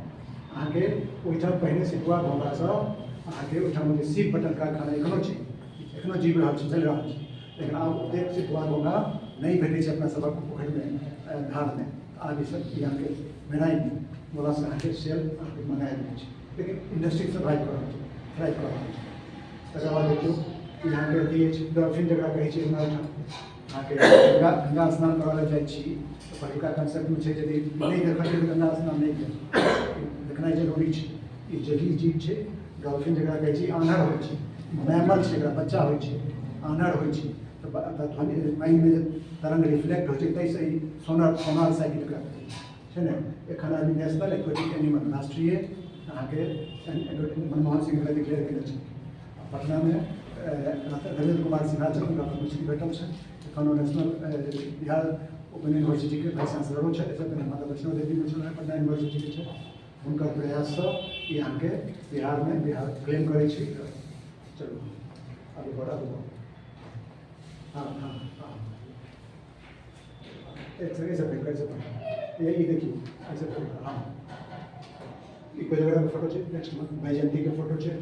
अहाँके ओहिठाम पहिने सितुआ घोघासँ अहाँके ओहिठाम जे सीप बटन कारखाना एखनो छै, एखनो जीवि रहल छै, चलि रहल छै, लेकिन आब ओतेक सितुआ घोघा नहि भेटै छै अपना सभक पोखरिमे, धारमे। आब ईसब अहाँके मेराइन वलासँ अहाँके सेल अहाँके मँगायल जाइ छै, लेकिन इंडस्ट्री सर्वाइव कऽ रहल छै, थ्राइव कऽ रहल छै। तकर बाद देखियौ, ई अहाँके अथी अछि, डॉल्फिन जकरा कहै छै। हमरा ओहिठाम अहाँके गंगा गंगा स्नान करऽ लए जाइ छी तऽ पहिलुका कंसेप्टमे छै, यदि नहि देखलियै तऽ गंगा स्नान नहि भेल। देखनाइ जरूरी छै। ई जलीय जीव छै डॉल्फिन जकरा कहै छै, आन्हर होइ छै, मैमल छै, एकरा बच्चा होइ छै, आन्हर होइ छै, तऽ ध्वनि पानिमे जे तरंग रिफ्लेक्ट होइ छै, ताहिसँ ई सोनार सोनार साइकिल एकरा कहै छै, छै ने? एखन आदमी नेशनल एक्वेटिक एनिमल, राष्ट्रीय अहाँके मनमोहन सिंह एकरा डिक्लेयर केने छै। पटनामे रविन्द्र कुमार सिन्हा छथि, हुनका पद्मश्री भेटल छनि। एखन ओ नेशनल बिहार ओपन यूनिवर्सिटीके वाइस चांसलरो छथि। एहिसँ पहिने माता वैष्णो देवीमे छलनि, पटना यूनिवर्सिटीके छथि। हुनकर प्रयाससँ ई अहाँके बिहारमे बिहार क्लेम करै छी। चलू आगू बढ़, आगू बढ़। हाँ हाँ हाँ, एक सेकेंड, ऐसे फेंक, ऐसे फेंक, ये देखिए, ऐसे फेंक। हाँ, ई कोजगराके फोटो छै। नेक्स्ट वैजयंतीके फोटो छै।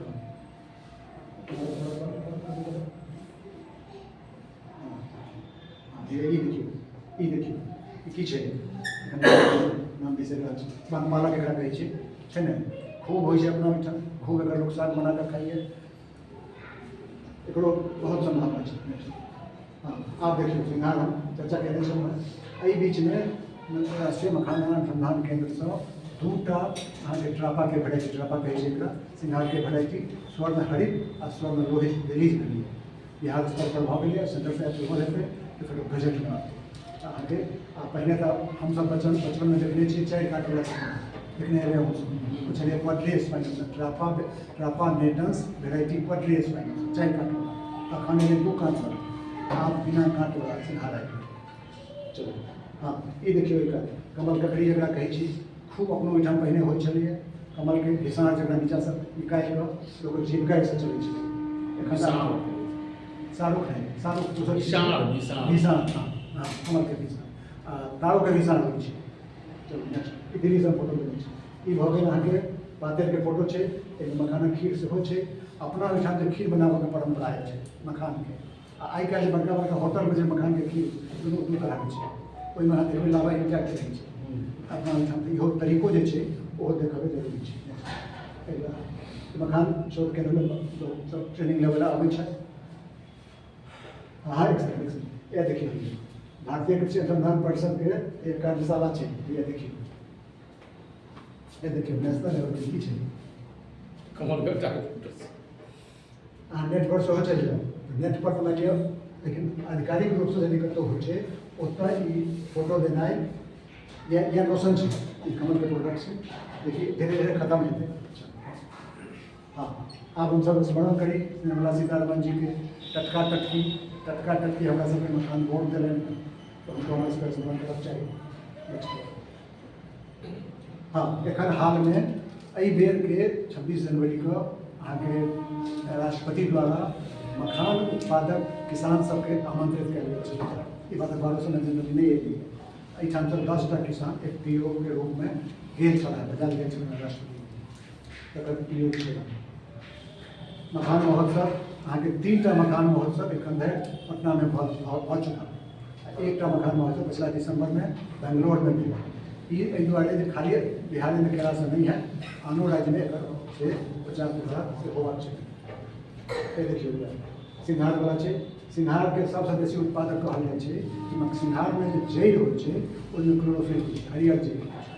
हाँ, ई देखियौ, ई देखियौ, ई की छै? नाम बिसरि रहल छी। पालक एकरा कहै छै, छै ने? खूब होइ छै अपना ओहिठाम, खूब एकर लोक साग बना कऽ खाइए। एकरो बहुत सम्भावना छै। हँ, आब देखियौ, सिंघार हम चर्चा कयने छलहुँ हेँ। एहि बीचमे राष्ट्रीय मखाना अनुसंधान केन्द्रसँ दूटा अहाँके ट्रापाके भेराइटी, ट्रापा कहै छै एकरा, सिंघारके भेराइटी स्वर्ण हरित आ स्वर्ण लोहित रिलीज भेलैए। बिहार स्तर पर भऽ गेलैए, सेंटरसँ अप्रूवल हेतै तऽ फेर गजटमे आबतै अहाँके। आ पहिने तऽ हमसभ बचपनमे देखने छियै, चारि काँटवला सिंघार देखने हेबै हमसभ। ओ छलै क्वाड्रिस्पाइनोसा, ट्रापा नेटन्स भेराइटी क्वाड्रिस्पाइनोसा, चारि काँटवला। तखन एलै दू काँटवला, आब बिना काँटवला सिंघार आबि गेल। चलू, हँ, ई देखियौ, एकर कमल ककड़ी जकरा कहै छी, खूब अपनो ओहिठाम पहिने होइ छलैए। कमलके घिसार जकरा नीचासँ निकालि कऽ लोक जीविका चलै छलै। एखन शाहरुख नहि, शाहरुख दोसर। घिसार, हँ हँ, कमलके घिसार आ तारोके घिसार होइ छै। चलू नेक्स्ट। ई दिल्लीसँ फोटो लेने छै। ई भऽ गेल अहाँके पातरिके फोटो छै। एहिमे मखानक खीर सेहो छै। अपना ओहिठाम जे खीर बनाबऽके परम्परा छै मखानके आ आइ काल्हि जे बड़का बड़का होटलमे जे मखानके खीर, दुनू दू तरहके छै। ओहिमे अहाँ देखबै लावा इंटैक्ट रहै छै। अपना ओहिठाम तऽ इहो तरीको जे छै, ओहो देखयके जरूरी छै। अगिला मखान शोध केन्द्रमे लोक सब ट्रेनिंग लेबै लए अबै छथि। हाँ, एक सेकंड, एक सेकंड। ये देखिए, भारतीय कृषि अनुसंधान परिषद के एक कार्यशाला छै। ये देखिए, ये देखिए, नेशनल लेवल के की छै? कमल गट्टा के फोटो छै। अहाँ नेट पर सेहो चलि जाउ, नेट पर तऽ मानि लिअ, लेकिन आधिकारिक रूपसँ यदि कतहु होइ छै, ओतऽ ई फोटो देनाइ या नोशन छै। ई कमलके प्रोडक्ट छै। देखिए, धीरे धीरे खतम हेतै। हँ, आब हमसभ स्मरण करी निर्मला सीतारमण जीके। टटका टटकी, टटका टटकी हमरा सबके मखान बोर्ड देलनि, तऽ हुनको हमरा सबके स्मरण करक चाही। हँ, एखन हालमे एहि बेरके 26 जनवरीके अहाँके राष्ट्रपति द्वारा मखान उत्पादक किसान सबके आमंत्रित कयल गेल छलै। ई बात अखबारो सबमे जनरली नहि एलै। एहिठामसँ 10टा किसान एफ पी ओ के रूपमे गेल छलाह, बजायल गेल छलै राष्ट्रपति, तकर प्रयोग छै। मखान महोत्सव अहाँके 3टा मखान महोत्सव एखन धरि पटनामे भऽ चुकल आ एकटा मखान महोत्सव पछिला दिसम्बरमे बेंगलोरमे भेल। ई एहि दुआरे जे खाली बिहारेमे कयलासँ नहि हैत, आनो राज्यमे एकर से प्रचार प्रसार से होबाक चाही। ए देखियौ, सिंघारवला छै। सिंघारके सबसँ बेसी उत्पादक कहल जाइ छै कि सिंघारमे जे जड़ि होइ छै, ओहिमे क्लोरोफिल होइ छै, हरियर जड़ि होइ छै।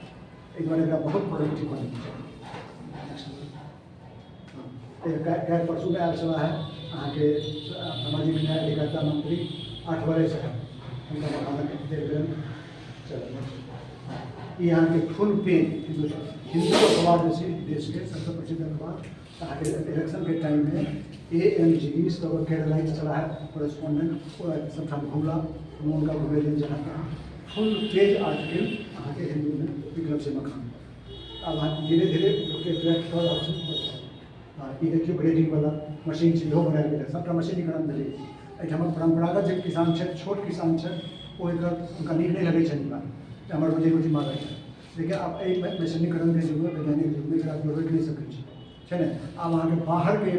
एहि दुआरे एकरा बहुत प्रोडक्टिव बनै छै। काल्हि परसूमे आयल छलाह है अहाँके सामाजिक न्याय अधिकारिता मंत्री आठवले साहब, हुनका मखानक देल गेलनि। चलू, ई अहाँके फुल पेज हिन्दू, हिन्दू अखबार जे छै देशके सबसँ प्रसिद्ध अखबार, अहाँके इलेक्शनके टाइममे ए एम जी सब केरलाइट छलाह है कोरेस्पोंडेंट, सबठाम घुमला, हम हुनका घुमेलियनि जहाँ तहाँ। फुल पेज आर्टिकल अहाँके हिन्दूमे निकलल छै मखान। आब अहाँ धीरे धीरे लोकके अट्रैक्ट कऽ रहल छै। हँ, ई देखियौ, ग्रेडिंगवला मशीन छै, इहो बनायल गेलै। सभटा मशीनीकरण भेलै। एहिठामक परम्परागत जे किसान छथि, छोट किसान छथि, ओ एकर हुनका नीक नहि लगै छनि ई बात जे हमर रोजी रोटी मारल छै। लेकिन आब एहि मशीनीकरणके युगमे, वैज्ञानिक युगमे एकरा रोकि नहि सकै छी, छै ने? आब अहाँके बाहरके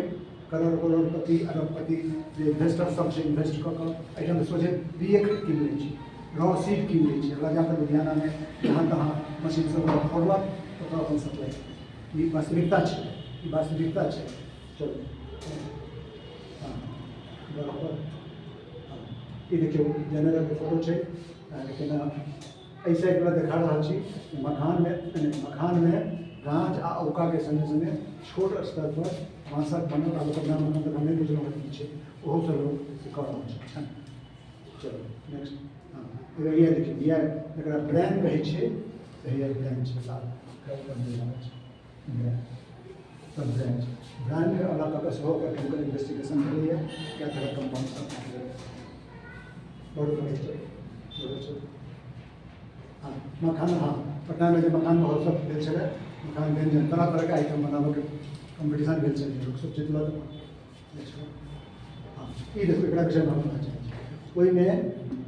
करोड़ करोड़पति, अरबपति जे इन्वेस्टर सब छै, इन्वेस्ट कऽ कऽ एहिठाम तऽ सोझे बीए कीन लै छै, रॉ सीड कीन लै छै। ओकरा जाकऽ लुधियानामे जहाँ तहाँ मशीन सब ओकरा फोड़लक, ओतऽ अपन सप्लाई। ई वास्तविकता छै, ई वास्तविकता छै। चलू, हँ, बराबर। हँ, ई देखियौ, जनरलके फोटो छै अहाँके। केना एहि साइडवला देखा रहल छी। मखानमे मखानमे गाँछ आ औकाके सङ्गे सङ्गे छोट स्तर पर बाँसक बनल, आब ओकर नाम एखन तक हम नहि बुझलहुँ हँ की छै, ओहोसँ लोक से कऽ रहल छै। चलू नेक्स्ट। हँ, इएह देखियौ, इएह एकरा ब्रांड कहै छै। इएह ब्रांड छै, लाल छै ब्रांड। सब ब्रांड ब्रांडके अलग कऽ कऽ सेहो ओकर केमिकल इन्वेस्टिगेशन भेलैए, कए तरहक कम्पाउंड सब भेलैए। बहुत बढ़िआँ छै, बहुत छै। हँ, मखान, हँ, पटनामे जे मखान महोत्सव भेल छलै, मखान व्यञ्जन तरह तरहके आइटम बनाबऽके कम्पीटिशन भेल छलै, लोकसब जितलक। हँ, ई देखू, एकरा विषयमे हम कहना चाहै छी। ओहिमे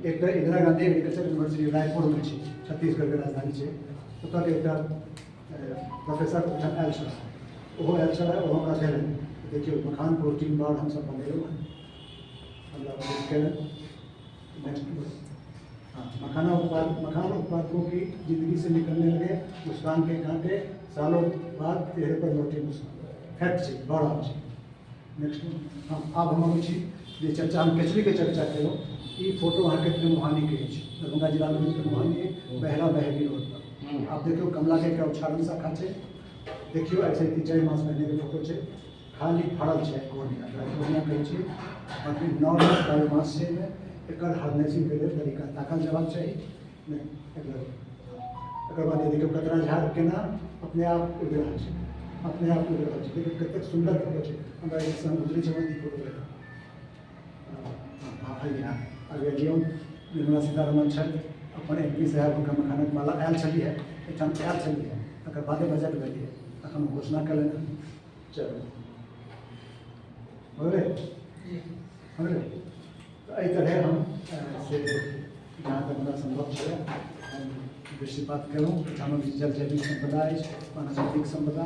एकटा इन्दिरा गाँधी एग्रीकल्चर यूनिवर्सिटी रायपुरमे छै, छत्तीसगढ़के राजधानी छै, ओतऽके एकटा प्रोफेसर ओहिठाम आयल छलाह, ओहो आयल छलाह, ओहो हमरा देलनि, देखियौ मखान प्रोटीन बार हमसब बनेलहुँ हँ, हमरा मदद केलनि। नेक्स्ट, हाँ, मखाना उत्पाद, मखान उत्पादकों की जिंदगी से निकलने लगे मुस्कान के कांटे, सालों बाद चेहरे पर लौटी मुस्कान। फैक्ट छै, भऽ रहल छै। नेक्स्ट, हाँ, आब हम अबै छी जे चर्चा हम केचुलीके चर्चा केलहुँ। ई फोटो अहाँके त्रिमुहानीके अछि, दरभंगा जिलामे त्रिमुहानी बहरा बहेरी रोड पर। आब देखियौ, कमलाके एकटा उच्छारण शाखा छै। देखियौ, ऐसे 3-4 मास पहिनेके फोटो छै, खाली फड़ल छै कोनिया, एकरा कोनिया कहै छियै। बाँकी नॉर्मल बायोमास छै एहिमे, एकर हार्नेसिंगके लेल तरीका ताकल जयबाक चाही। नहि, एकर बाद देखियौ कतरा झाड़ केना अपने आप उगि रहल छै, अपने आप उगि रहल छै। देखियौ कतेक सुन्दर फोटो छै। हमरा एहि संग गुजरै छै ई फोटो। भैया आगे लियौ, निर्मला सीतारमन छथि, अपन एम पी साहेब, हुनका मखानक माला आयल छलियै, एहिठाम आयल छलियै, तकर बादे बजट भेलियै, तखन घोषणा कयलनि हँ। चलू, हो गेलै, हो गेलै। तऽ एहि तरहे हम से जहाँ तक हमरा सम्भव छलै हम दृष्टिपात केलहुँ। एहिठामक जल जैविक सम्पदा अछि, वनस्पतिक सम्पदा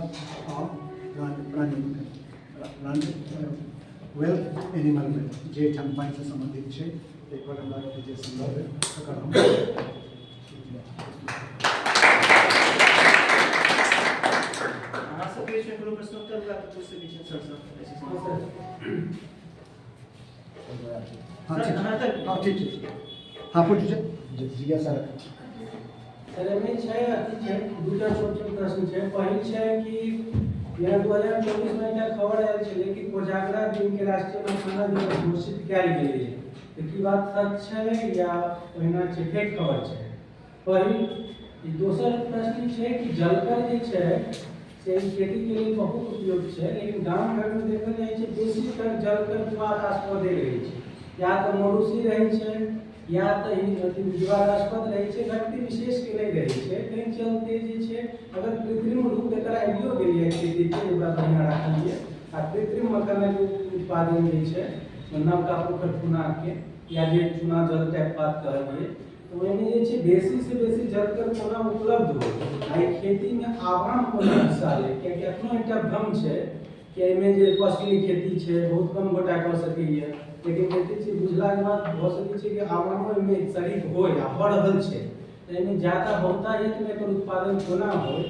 आओर प्राणी प्लांट वेल्थ, एनिमल वेल्थ, जे एहिठाम पानिसँ सम्बन्धित छै, ताहिपर हमरा जे सम्भव भेल तकर हम। अहाँ सबके बीचमे कोनो प्रश्नोत्तर हुए तऽ पूछि सकै छियनि सर सँ। हाँ, ठीक छै, हाँ, ठीक छै, हाँ, पूछू छै, जिज्ञासा रखै छी। सर, एहिमे छै, अथी छै, दूटा छोट छोट प्रश्न छै। पहिल छै कि जेना 2024 मे एकटा खबर आयल छलै कि कोजागरा दिन के राष्ट्रीय मखाना दिवस घोषित कयल गेलै, तऽ की बात सच छै या ओहिना छै, फेक खबर छै? पहिल ई। दोसर प्रश्न ई छै कि जलकर जे छै से ई खेती के लेल बहुत उपयुक्त छै, लेकिन गाम घरमे देखल जाइ छै बेसीतर जलकर विवादास्पदे रहै छै, या तऽ मौरूसी रहै छै या तऽ ई अथी विवादास्पद रहै छै, व्यक्ति विशेषके नहि रहै छै। ताहि चलते जे छै अगर कृत्रिम रूप एकर आबियो गेलैए खेतीके, ओकरा बढ़िआँ राखलियै आ कृत्रिम मखानाके उत्पादन जे छै नवका पोखरि खुनाके या जे चूना जल टाइप बात कहलियै, तऽ ओहिमे जे छै बेसीसँ बेसी जलकर कोना उपलब्ध हो आ एहि खेतीमे आवाम कोना हिस्सा लै? कियाकि एखनो एकटा भ्रम छै कि एहिमे जे कॉस्टली खेती छै, बहुत कम गोटा कऽ सकैए, लेकिन देखै छियै बुझलाके बाद भऽ सकै छै कि आवामो एहिमे शरीक होय आ भऽ रहल छै, तऽ एहिमे ज्यादा बहुतायतमे एकर उत्पादन कोना होय,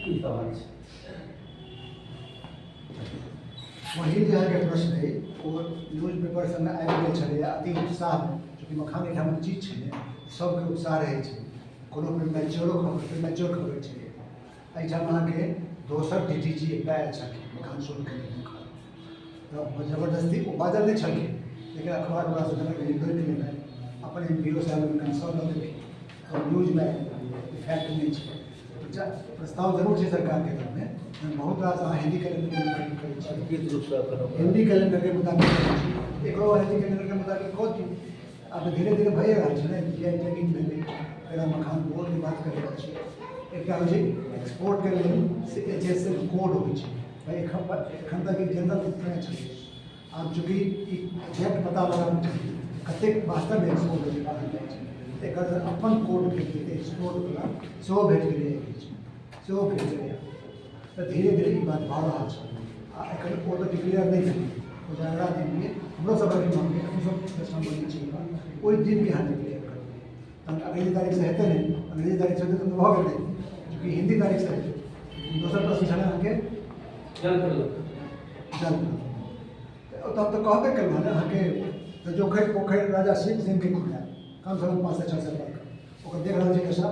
ई सवाल छै। पहिल जे अहाँके प्रश्न अइ, ओ न्यूज पेपर सबमे आबि गेल छलैए अति उत्साहमे। चूँकि मखान एहिठामक चीज छै ने, सबके उत्साह रहै छै। कोनो प्रीमैच्योरो खबर, प्रीमैच्योर खबर छलै। एहिठाम अहाँके दोसर डी डी जी एकटा आयल छलखिन मखान शुल्क लेल हुनकर, तऽ जबरदस्ती ओ बाजल नहि छलखिन, लेकिन अखबार वला सब देलक, रोकि लेलनि, अपन एम पी ओ साहब कंसर्न लऽ देलखिन, तऽ न्यूजमे आबि गेल। फैक्ट नहि छै। प्रस्ताव जरूर छै सरकारके तरफमे। बहुत रास अहाँ हिन्दी कैलेंडरके मुताबिक करै छी। अधिकृत रूपसँ एखन ओकरा हिन्दी कैलेंडरके मुताबिक करै छी, एकरो हिन्दी कैलेंडरके मुताबिक कऽ दियौ। आब तऽ धीरे धीरे भइए रहल छै ने। जी I tagging भेलै, फेर हम मखान बोर्डके बात करि रहल छी। एकटा होइ छै एक्सपोर्टके लेल से एच एस एल कोड होइ छै। भाइ, एखन एखन तक ई जनरल नहि छलै। आब चूँकि ई एक्जैक्ट पता लगाबऽ चाही कतेक वास्तवमे एक्सपोर्ट होइ छै, बाहर जाइ छै, एकर अपन कोड भेट जेतै। एक्सपोर्टवला सेहो भेट गेलैए, सेहो भेट गेलैए। तऽ धीरे धीरे ई बात भऽ रहल छै आ एखन ओ तऽ डिक्लेयर नहि भेलै। कोजागरा दिनके हमरो सबके मांग, हमहूँ सब प्रश्न छी, ओहि दिनके अहाँ डिक्लेयर करू, तहन अंग्रेजी तारीखसँ हेतै नहि। अंग्रेजी तारीखसँ हेतै तऽ भऽ गेलै, चूँकि हिन्दी तारीखसँ हेतै। दोसर प्रश्न छलै अहाँके जल कर जल, तऽ हम तऽ कहबे केलहुँ ने अहाँके, तऽ जोखरि पोखरि राजा शिव सिंहके खुनायल कमसँ कम 500-600 साल ओकर देख रहल छै दशा।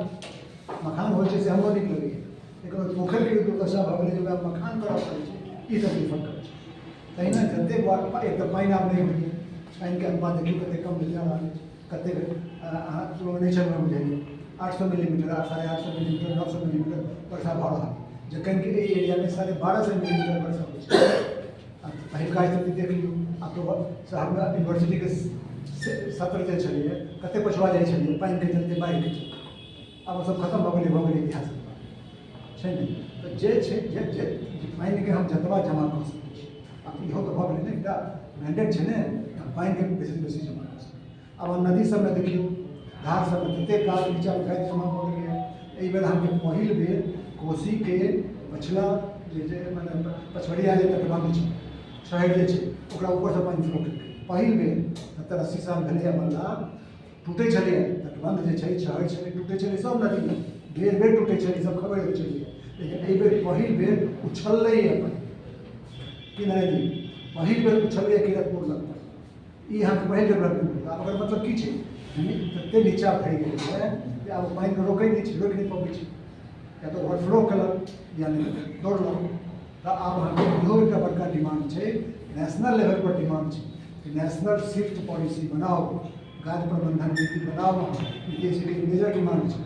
मखान होइ छै से हमरो नीक लगैए, लेकिन ओहि पोखरिके दुर्दशा भऽ गेलै जे ओकरा मखान करऽ पड़ै छै, ई तकलीफक गप छै। तहिना जतेक एक तऽ पानि आब नहि होइए, पानिके अनुपात देखियौ कतेक कम भेल जा रहल अछि, कतेक अहाँ शुरूमे नहि छलहुँ बुझाइए, 800 मिलीमीटर, 850 मिलीमीटर, 900 मिलीमीटर वर्षा भऽ रहल। जखन कि एहि एरियामे 1250 मिलीमीटर वर्षा होइ छै। आ पहिलुका स्थिति देख लियौ। आब तऽ शहरमे यूनिवर्सिटीके सत्र जे छलैए, कतेक पछुआ जाइ छलियै पानिके चलते, बाढ़िके चलते, आब ओ सब खतम भऽ गेलै, भऽ गेलै इतिहास छै ने। तऽ जे छै जे जे पानिके हम जतबा जमा कऽ सकै छी, आब इहो तऽ भऽ गेलै ने, एकटा मैंडेट छै ने, हम पानिके बेसीसँ बेसी जमा कऽ सकै। आब नदी सबमे देखियौ, धार सबमे ततेक गाछ नीचाँमे गाछ जमा भऽ गेलैए। एहि बेर अहाँके पहिल बेर कोसीके पछिला जे जे मने पछबरिया जे तटबन्ध छै, शहर जे छै, ओकरा ऊपरसँ पानि फ्लो केलकै पहिल बेर। 70-80 साल भेलैए बनला। टूटै छलैए तटबन्ध जे छै, शहर छलै, टूटै छलै सब नदीमे, बेर बेर टूटै छलै, सब खबर होइ छलैए, लेकिन एहि बेर पहिल बेर उछललैए पानि। की नरेन्द्र जी, पहिल बेर उछललैए किरतपुर लग पर। ई अहाँके पहिल डेवलपमेंट भेल। आब ओकर मतलब की छै? तते नीचा भरि गेल छै जे आब पानिके रोकै नहि छै, रोकि नहि पबै छै, या तऽ ओवरफ्लो केलक या नहि दौड़लक। तऽ आब अहाँके इहो एकटा बड़का डिमांड छै, नेशनल लेवल पर डिमांड छै कि नेशनल शिफ्ट पॉलिसी बनाउ, गाज प्रबंधन नीति बनाउ अहाँ। ई जे छै मेजर डिमांड छै।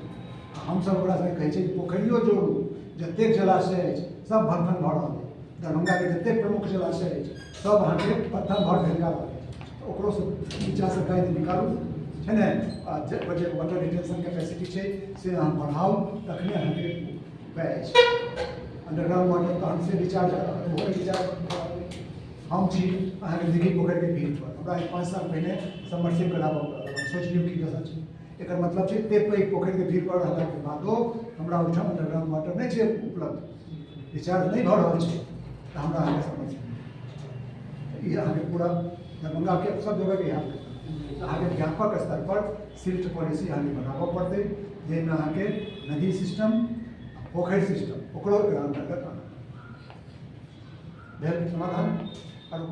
आ हमसभ ओकरा सभके कहै छियै पोखरियो जोड़ू, जतेक जलाशय अछि सब भरफन भऽ रहल अछि। दरभंगाके जतेक प्रमुख जलाशय अछि सब अहाँके पत्थर भर भेल जा रहल अछि, तऽ ओकरोसँ नीचाँसँ गादि निकालू छै ने, आ जे वाटर रिटेंशन कैपेसिटी छै से अहाँ बढ़ाउ, तखने अहाँके उपाय अछि। अंडरग्राउंड वाटर तहन से रिचार्ज, ओहो रिचार्ज। हम छी अहाँके दिघी पोखरिके भीड़ पर, हमरा 5 साल पहिने सबमर्सिबल कराबऽ पड़ल। सोचि लियौ की दशा छै। एकर मतलब छै एतेक पैघ पोखरिके भीड़ पर रहलाके बादो हमरा ओहिठाम अंडरग्राउंड वाटर नहि छै उपलब्ध, रिचार्ज नहि भऽ रहल छै, तऽ हमरा अहाँके समस्या। ई अहाँके पूरा दरभंगाके सब जगहके हाल। अहाँके व्यापक स्तर पर सिल्ट पॉलिसी अहाँके बनाबऽ पड़तै, जाहिमे अहाँके नदी सिस्टम, पोखरि सिस्टम, ओकरो एकरा अन्तर्गत आनऽ भेल समाधान। आरो